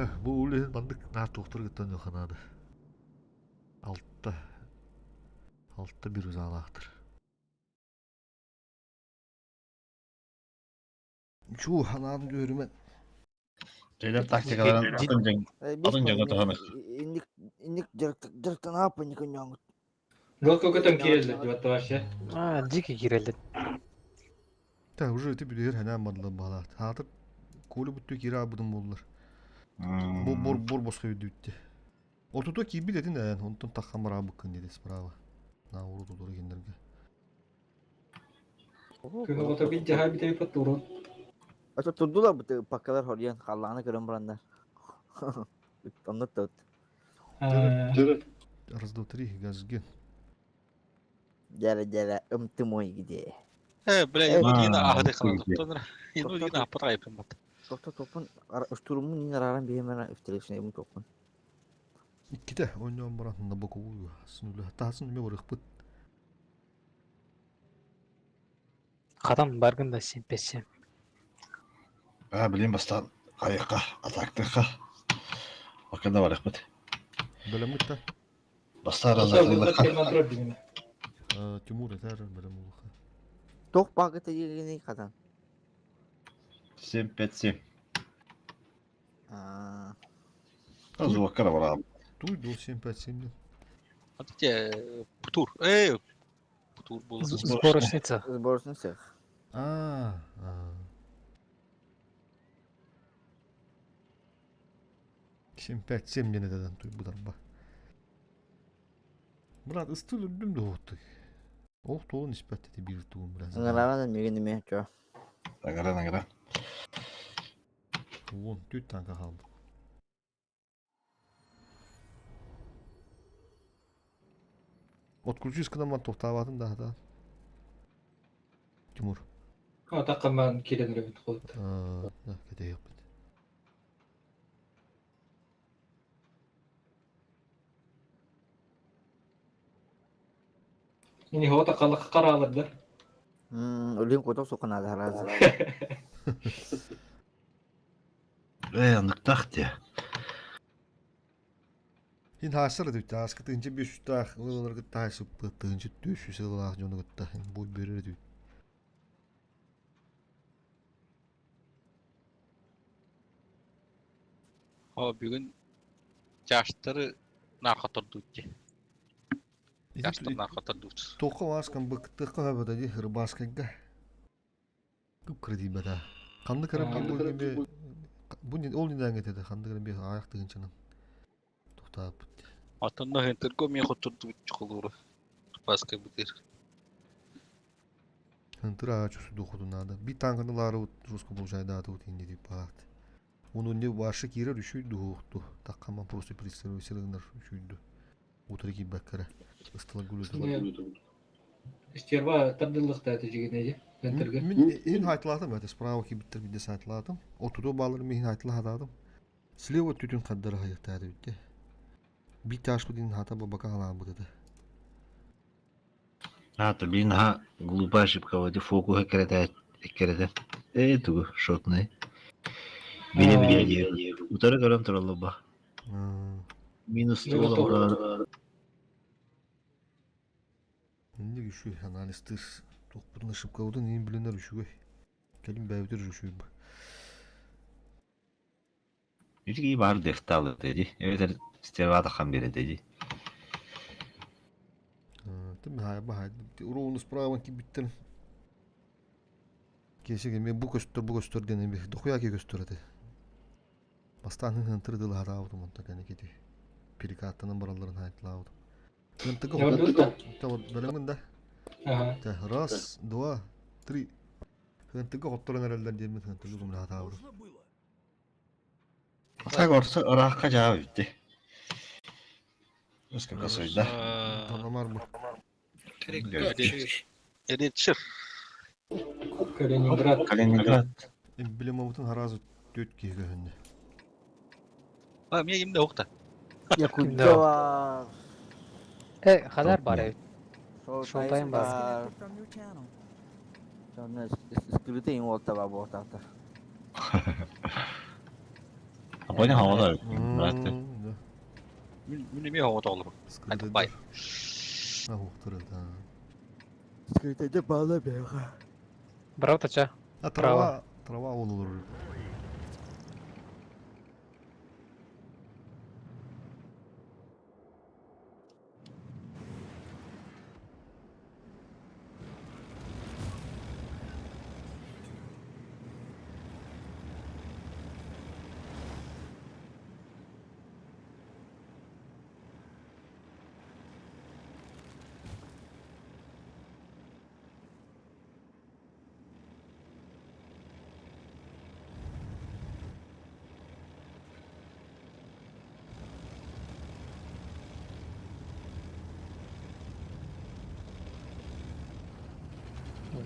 Так, бу улин мандык нар тоқтыр гыттан ханады. Алтта. 6-1 узаалаахтар. Чуу, ханаан үөрүмэн. Телер тактикаларын атын дьаҥ атын дьаҥа туһанык. Инник инник дьарыктанаап никоньоҥут. Жестко көтөн киирэллэр диэбэт вообще. А, дикий киирэллэр. Та уже ити билэр ханан бардылар баалаат. Хаатыр Коля бүттүү киирэ аабытым буоллар. Бу бор бор босхо бүттү. Ортото киирбит этин эн, онтон таххан бараабыккын диэти справа. На урут утары кинилэргэ. Күн оҕото бит дьаһай бүтэйбит турун. Ото турдулар бу паккалар хорйон халлааны көрөн бараннар. Онно тут. Раз, два, три, газген. Дьэрэ дьэрэ ымты мой где. Э, бля, Инудина аһыды халатыптаныр. Инудина аппат айыппын бат. Тохто топпун устурумун нин арааран биһимена үфтелешнейбун топпун. Иккитэ ойноон баран на боковую сынула таасын эме барыхпыт. Хатан баргын да симпессем. А, блин, бастаан хайыхха, атаактыахха. Окка барыхпыт. Бэлэммит да? Бастаан разахтыылахха. Тимур этэр бэлэм улаха. Тох багыта егини хатан. 7-5-7. Звукка да бараам. Туй до 7-5-7. А те Путур. Эй, Путур был. Сборочный цех. Сборочный цех. А, 7-5-7 диэн этэн туй бударба. Брат, ыстыл үрдүм да уоттук. Ол туолун испэт эти биир тугум брат. Ыңыраран мигин эме чо. Агара, агара. Уон түт танка хаалбыт. Отключись гынан тохтаабатын да хата. Тимур. Атаққаман киирэн эрэбит холт. Да, кэтэһиэхпит. Ини хота қалақ қаралар да. Өлүн кото сукана разы. Э, аныктах те. Хин хаасар эдүт ааскы тыынча бес үстаах ылыларгыт таайсыппыт тыынча түс үс ылылаах дьону кытта бу берер эдүт. О, бүгүн чаштары наркотордуут Чаштар наркотордуут. Тоққа васкан быктыққа хабата ди рыбаскайга. Күп кредит бата. Қанды карап бу бу ол неден кетеді қанды карап аяқ тыгынчанан. Тоқтап. Атанна хентерго мен хотордуут чоколуру. Баска бутыр. Хынтыра чусу духуду надо. Би танканы лары жестко был жайда тут инди деп багат. Уну не башы кирер үшүйдү хукту. Таккаман просто представитель үшүйдү. Утыры ки баккара. Ыстыла гүлү. Стерва тардыллықта жигинеди. Центрге. Мен ин хайтлатым, это справа ки биттер бидде сайтлатым. Отуду балыр мен хайтла хатадым. Слева түтүн каддары хайыктады битте. Би таш будин хата бабака халан бутады. А, то блин, ха, глупая ошибка, вот и фокуха керете, керете. Э, тугу, шотный. Биле биле дие. Утары көрөн туралла ба. Минус тула. Инде үшүй анализтыр тоқпутун ошибка будун эң биленер үшүгөй. Келин бәбитер үшүй. Бирги бар дефталы деди. Эветер стервата хан бере деди. Тим хай ба хай. Уруну справа ки биттер. Кешеге мен бу көстөр бу көстөр ден бир дохуя ки көстөр эте. Бастан хынтыр дыл хараабыт монта кene кети. Перекаттанан бараларын хайтлаабыт. Хынтыгы Табы бөлөмүн да. Ага. Раз, два, три. Хынтыгы хотторон эрелдер диэмин хынтыгы гумна хатаабыт. Так орса ырахка жаа битти. Өскө косойда. Танамар бу. Эретшир. Калининград. Калининград. Эмблемабытын харазы төт киһи көһүннэ. А, мне именно охта. Якутова. Э, хадар бар эбит. Шолтайым бар. Disconnected from your channel. Сонно скрытый уолта ба буотаата. Апойна хавала. Брат. Мен эме хавата олору. Бай. Ахуктар это. Скрытая бала бега. Браво тача. А трава, трава олор.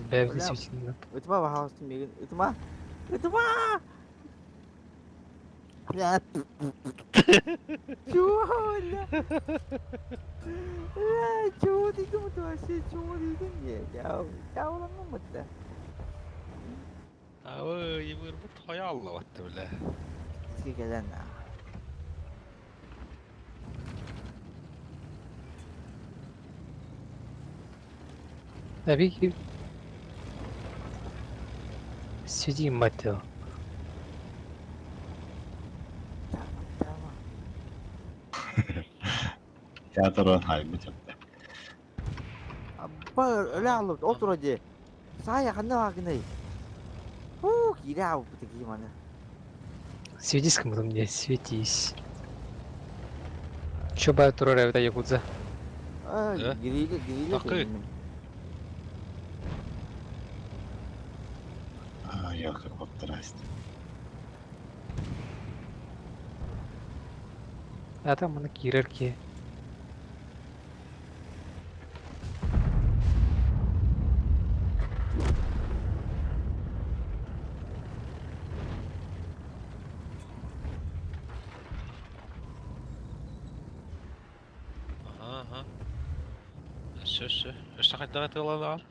Бэвди светильник. Ытма пожалуйста, мигин. Ытма. Ытма! Бля. Чего, бля? Бля, чего ты думаешь вообще? Чего ты думаешь? Я уламмын да. Абы, йыбыр бу тоя аллабатты бля. Сикелен. Tabii ki Сиди, мать его. Театр хайбы чапта. Бар, өлө алып, отур оди. Сая ханна вагнай. Фу, киря бутыки маны. Светись кому-то мне, светись. Чё бай турара это якудза? А, гириле, гириле. Такы. А, я как вот трасть. А там она кирерки. Ага, ага. Все, все. Өстө кайдага тыыланаган?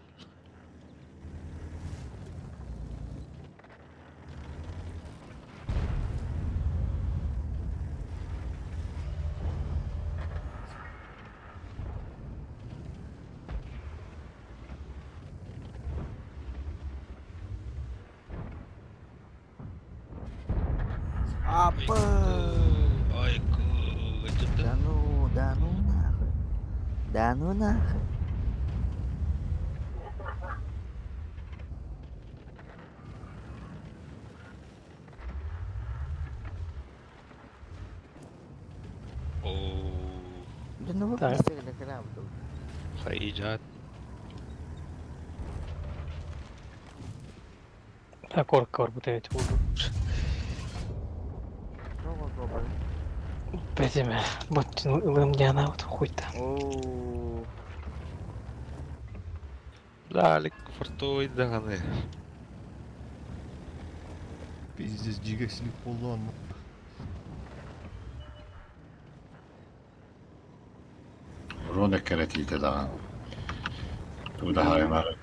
Апа. Айку, Да ну, да ну нахуй. Да ну нахуй. Да ну вы Так. писали корабль. Хайжат. Так, орка орбута ведь буду. Бэтиме, вот ылым диана вот хуй-то. О. Лалик фортуй даганы. Пиздец, дига слип болду анна. Рона керетите да. Туда хаймар.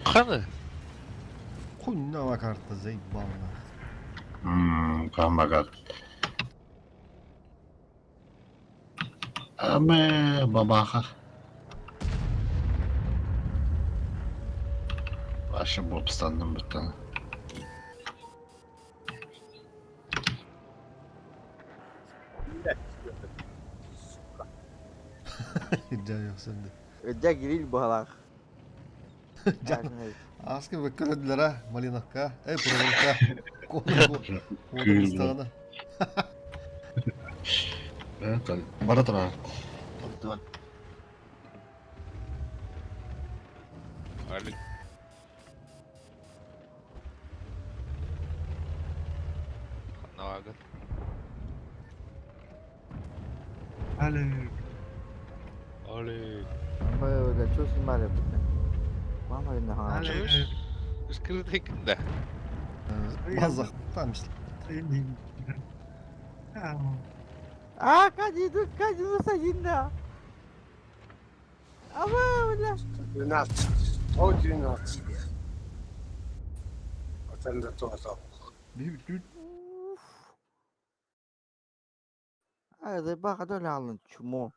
Каны? Хуйна карта заебал нахуй. Мм, камагат. Аме бабаха. Аша бобстанным буттан. Жа yok sende. Жа гирил балах. Жа. Аскы бөккөрөдүлөр а, Малиновка, эй, Пуровка. Кону Бара тура. Алик. Ханаган. Алик. Алик. Бля, что снимали, бля? Мама ли нахуй? Алик. Скрытый да. Базах там. А, кадиду, кадиду садинда. Аба, бля. 12. 112. Отанда туата. А, заебал, когда алын чмо.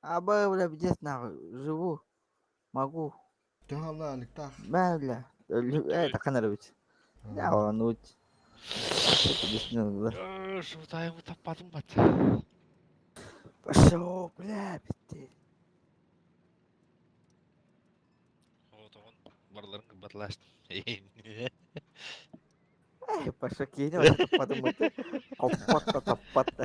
Аба, бля, пиздец, нахуй, живу, могу. Төһө аликтаах? Бля, бля, такан эрэ Я волнуюсь. Шутайымы таппадым бат. Пошел, бля, битти. Отоҕун барыларын кыбатылаштым. Эй, Паша, кинь, вот таппадым это. Хоппатта, таппатта.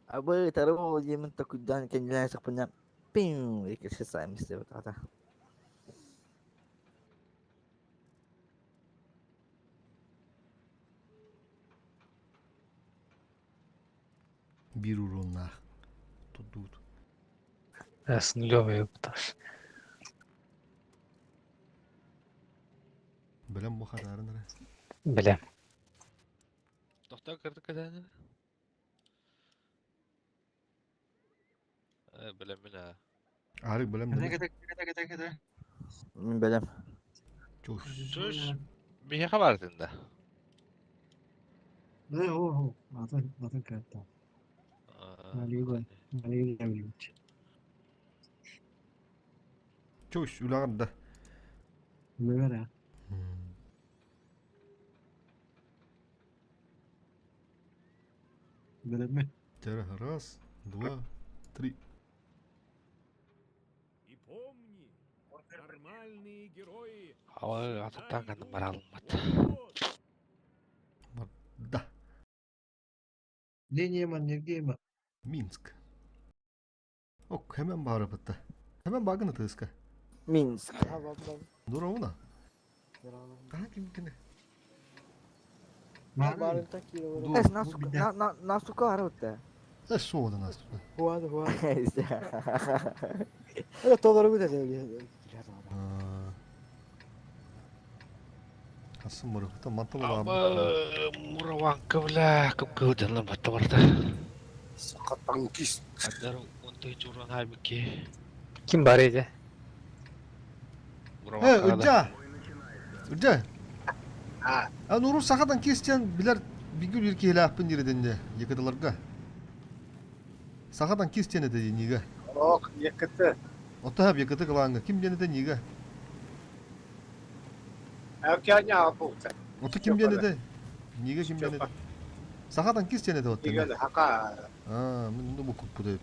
Абы, тарыл диэмин такуйдаан кэннилээн сахпына пиу, икки саймыс деп ата. Биир уруоннаах. Тудуут. С нулевой этаж. Бэлэм бу хатаарын эрэ. Бля. Тохтоо кырдык кэтээнэ. Э, билэммин аа. Арык бэлэм Кete дэнэ. кete кete кete кete. Мин бэлэм. Чуш. Чуш биһиэхэ баартын да. Ne o o. Атын атын кete. Налига. Налига билбит. Чуш үлэҕэр да. Билэр а. Билэммин. Тере раз, два, три. Ава атыттан канным баралыммат. Да. Линия нергема. Минск. Ок, hemen bağırıp Hemen bagını tığıska. Минск. Дуровна. Daha kim kine? Эс, на, на, на сука арыт. Эс суода нас. Хуады, хуады. Это толору да Хасым мұры. Манталы Аба, мураванка, бля, кып-кылдьанна батта барда. Саха танкист. Адар онтой чуран хайбыки. Ким бар edi? Э, Үрдя. Үрдя. А. А Нуру сахадан кистен билер бигүр иркеләппин дирденде екадаларга. Сахадан кистен эде ниге. Ок, екіті. Ота хап екаты кылаңга. Ким денете ниге? Әкәне апулта. Ота ким денете? Ниге ким денете? Сахадан кистен эде отта. Егер хака А, мен бу күп деп.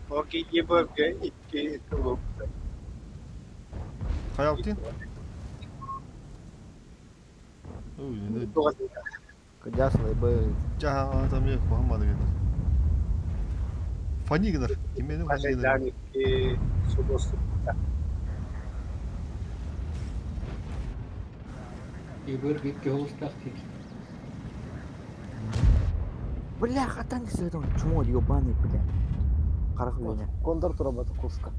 Оки еберге икки тулуп. Каяптын? Ой, не. Кадясла бы. Жа, там я кухаммады генер. Фани генер. Ким менен фани генер. Хажайдан икки сулосу. Ебір битке холустах тик. Бля, хатан не чмо, ебаный, бля. Карах меня. Кондор турабата куска.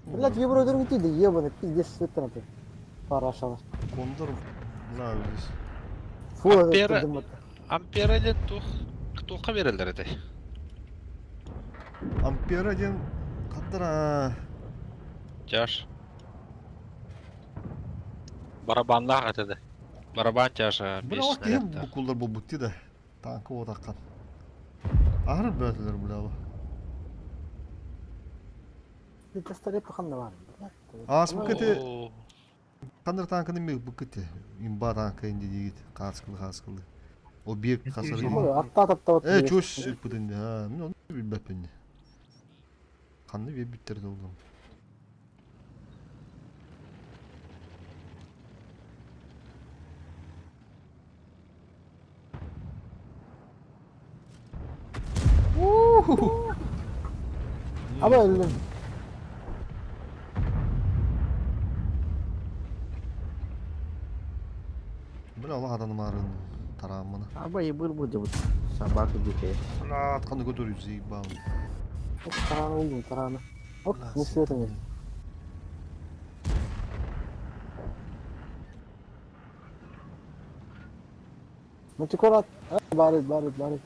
Блять, ебро дөргүтү да ебаный пиздец сыттыраты. Парашалар. Кондор нравились. Фу, Ампера, ампера ден тух, туха берелер эте. Ампера ден каттара. Чаш. Барабанлах атады. Барабан чаша. Бля, вот кем бу кулдар бу бутти да. Танкы вот аккан. Ахыр бөтелер бля. Пистолет паханна бар. Ас бу кете. Кандыр танкыны ми бу кете. Имба танкы инди дигит. Каскылы каскылы. Объект касыр. Атта атта Э, чуш бутин. Ha, мен оны билбеппин. Канны бир биттерди oğlum. Аба өлдүм. Бля, Allah адамын арын тарамына. Аба ебыр будет собака дикая. Бля, атканды көтөрүп заебал. Тараны улдум, тараны. Оп, не светом. Мультикорат. Барит, барит, барит.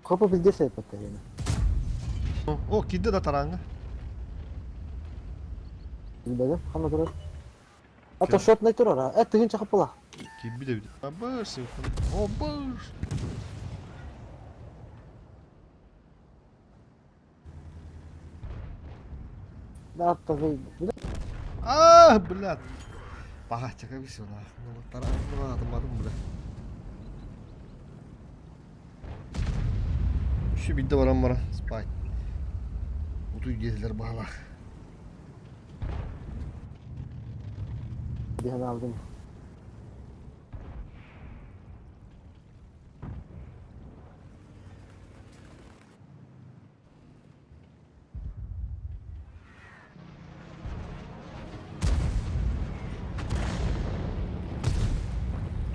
Хопа пиздец эппэттэр. О, киирдэ да тараҥҥа. Билбэтим, ханна турар? А то шотнай турар, а? Э, тыгын чахапыла. Киирбит эбит. Абыш, обыш. Да, тагы. А, блядь. Паха, чека бисю, нах. Ну, тараҥ, атымадым, бля. Şu бидде баран бара, спать. Утуй диэтилер баһалаах. Диһен алдым.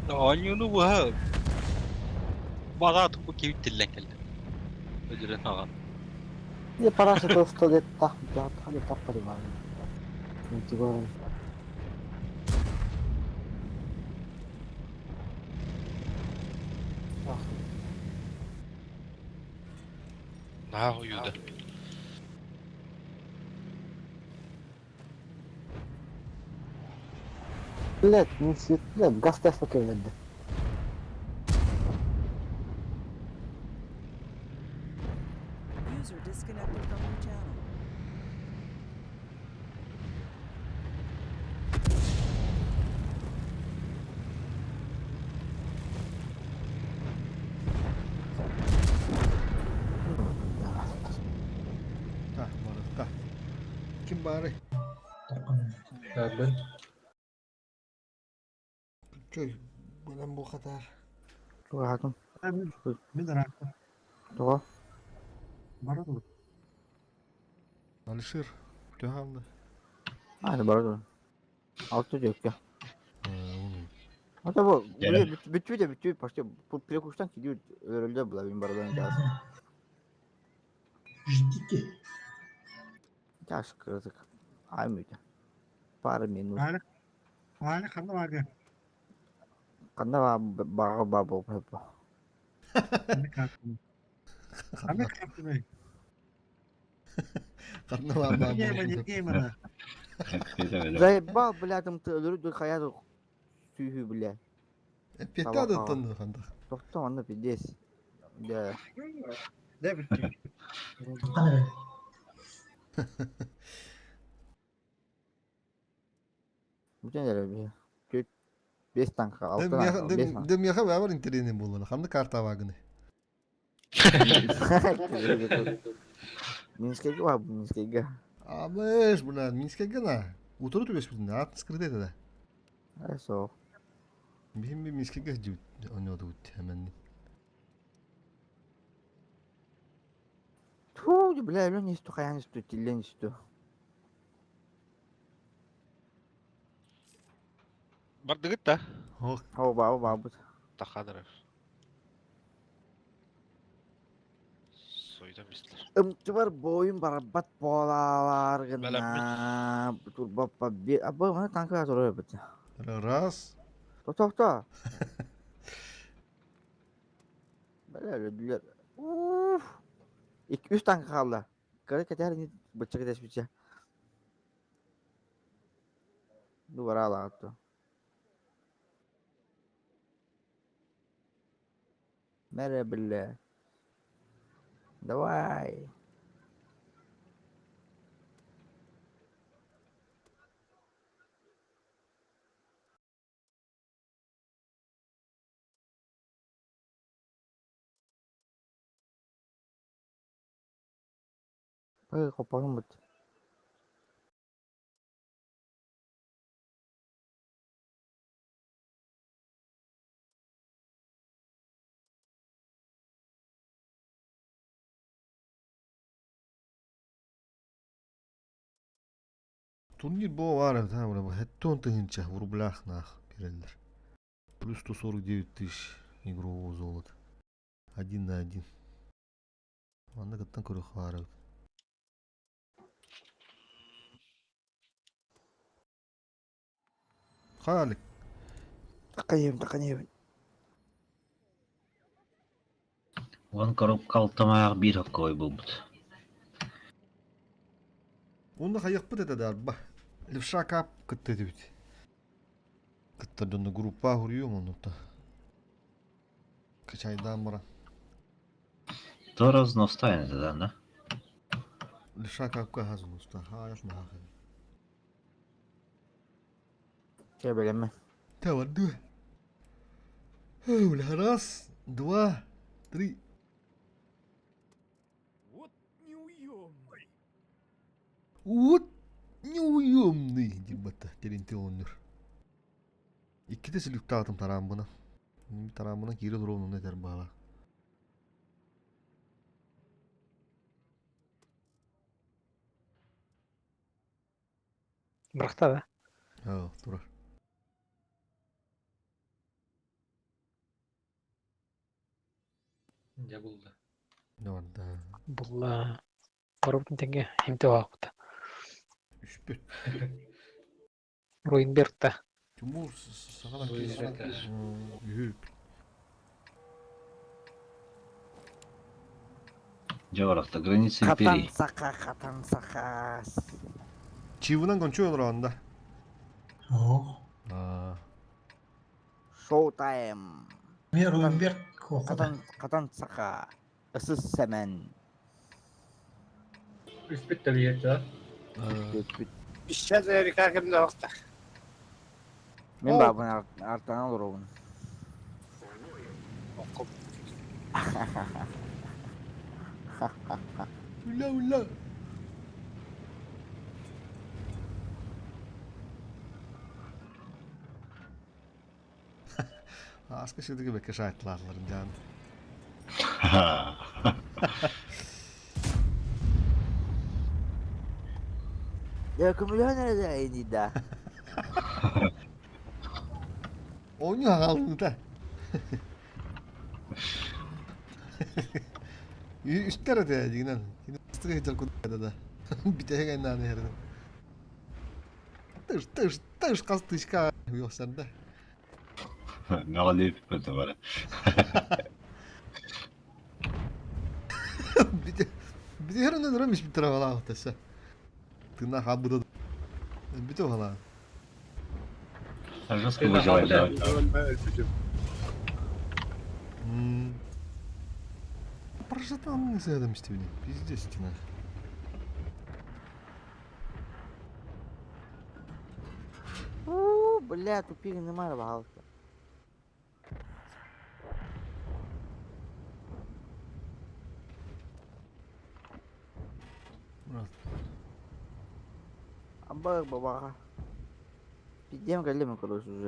Оонньууну быһа баҕа тупу киһи тиллэн кэллэ. Өдөрөн аҕан. Не параша то что лет так, да, так понимаю. Типа, Наһаа уйуда. Блядь, не свет, блядь, газ тест кэллэрдэ. User disconnected from your channel. Та, барытта. Ким бары? Бен. Чөй, бөлем бу хатар. Тугатым. Мин ракта. Туга. Бара dur. Алишер, төһалды. Hadi бара Алты жөккө. Ата бу бүтү де бүтү почти бу перекуштан кидиyor өрөлдө була мен бардан жаз. Ждите. Жаш кырдык. Ай мүйтө. Пара минут. Али. Али ханна бага. Канда бага ба бу бу. Ханна картым. Ханна картым. Ханна ба Гейма, гейма. Заебал, бля, там ты өлөрү хаят сүйү, бля. Петя да тонну ханда. Тохто анна пиздец. Да. Да, бит. Бүтэн эрэ би. Төт бес танка, алты танка, бес танка. Дэм яха бабар интернет болуна. Ханды карта багыны. Минскеге ба, Минскеге. Абыш, бля, Минскеге на. Утыру түбес бүтүн, ат скрыт это да. Эсо. Бихим би Минскеге жибит, онёду бут hemen. Ту, бля, өлөн исту хаян исту, тилен исту. Бардыгыт да. Оба, оба, бут. Тахадыров. Сойдан бистилер. Ымтыбар бойун барабат болалар гына. Турба побе. Абы, мына танка турар бит. Раз. Тохто. Бля, өлдүлөр. Уф. Ик үч танка калды. Кара кетер не бычык кетеш биче. Дубара алатты. Мере, бля. Давай. Ой, копагым бут. Турнир бо бар, та, бля, хеттон тыгынча в рублях нах берелер. Плюс 149 тысяч игрового золота. Один на один. Анда кыттан көрө хары. Халик. Такаем, такаем. Уон коробка алтамаах биир хоккой булбут. Онно хайыахпыт этэ да арба. Левша кап кытта этибит. Кытта дьонно группа хуруйуом оннута. Качайдаан баран. То разностайын это да, да? Левша капка хазмуста. Хааяш махах. Че билемме. Давай, давай. Бля, раз, два, три. Вот неуемный. Вот неуемный, дебата, теренте оннур. Икките сүлүктаатым тараамбына. Тараамбына киирэ туруон этер баала. Бырахта да? Аа, турар. Дьэ булла. Да. Булла. Барыбытын тэҥҥэ имте оҕаахпыта. Үспүт. Руинберг та. Тимур саҕана Руинберг. Үһү. Дьэ барахта, граница Хатан империи. саха, хатан саха. Чивынан кончу олорон да. Оо. Аа. Шоу тайм. Мен Руинберг куохата. Хатан хатан саха. Ысыс сэмэн. Үспүт да биир да. Сейчас Эрика кемде вакта. Мен бабын артынан олоробун. Ула ула. Аска шыдыгы бекке шайтларларын жан. Я көмөлөһөн эрэ инидда. Ойну хаалыта. Үстер эте дигинен. Ыстыгы хитер куда да. Битеге наны херден. Тыш тыш тыш кас тышка уйосарда. Мөҕүлүп это бар. Бите бите херден рымыш битер ала таса. Тына хабыда. Бите ала. Жестко выживать, да. Прожитан не задам стивни. Пиздец стена. У, бля, тупик нема балка. Абба баба. Пиздем калем, короче, уже.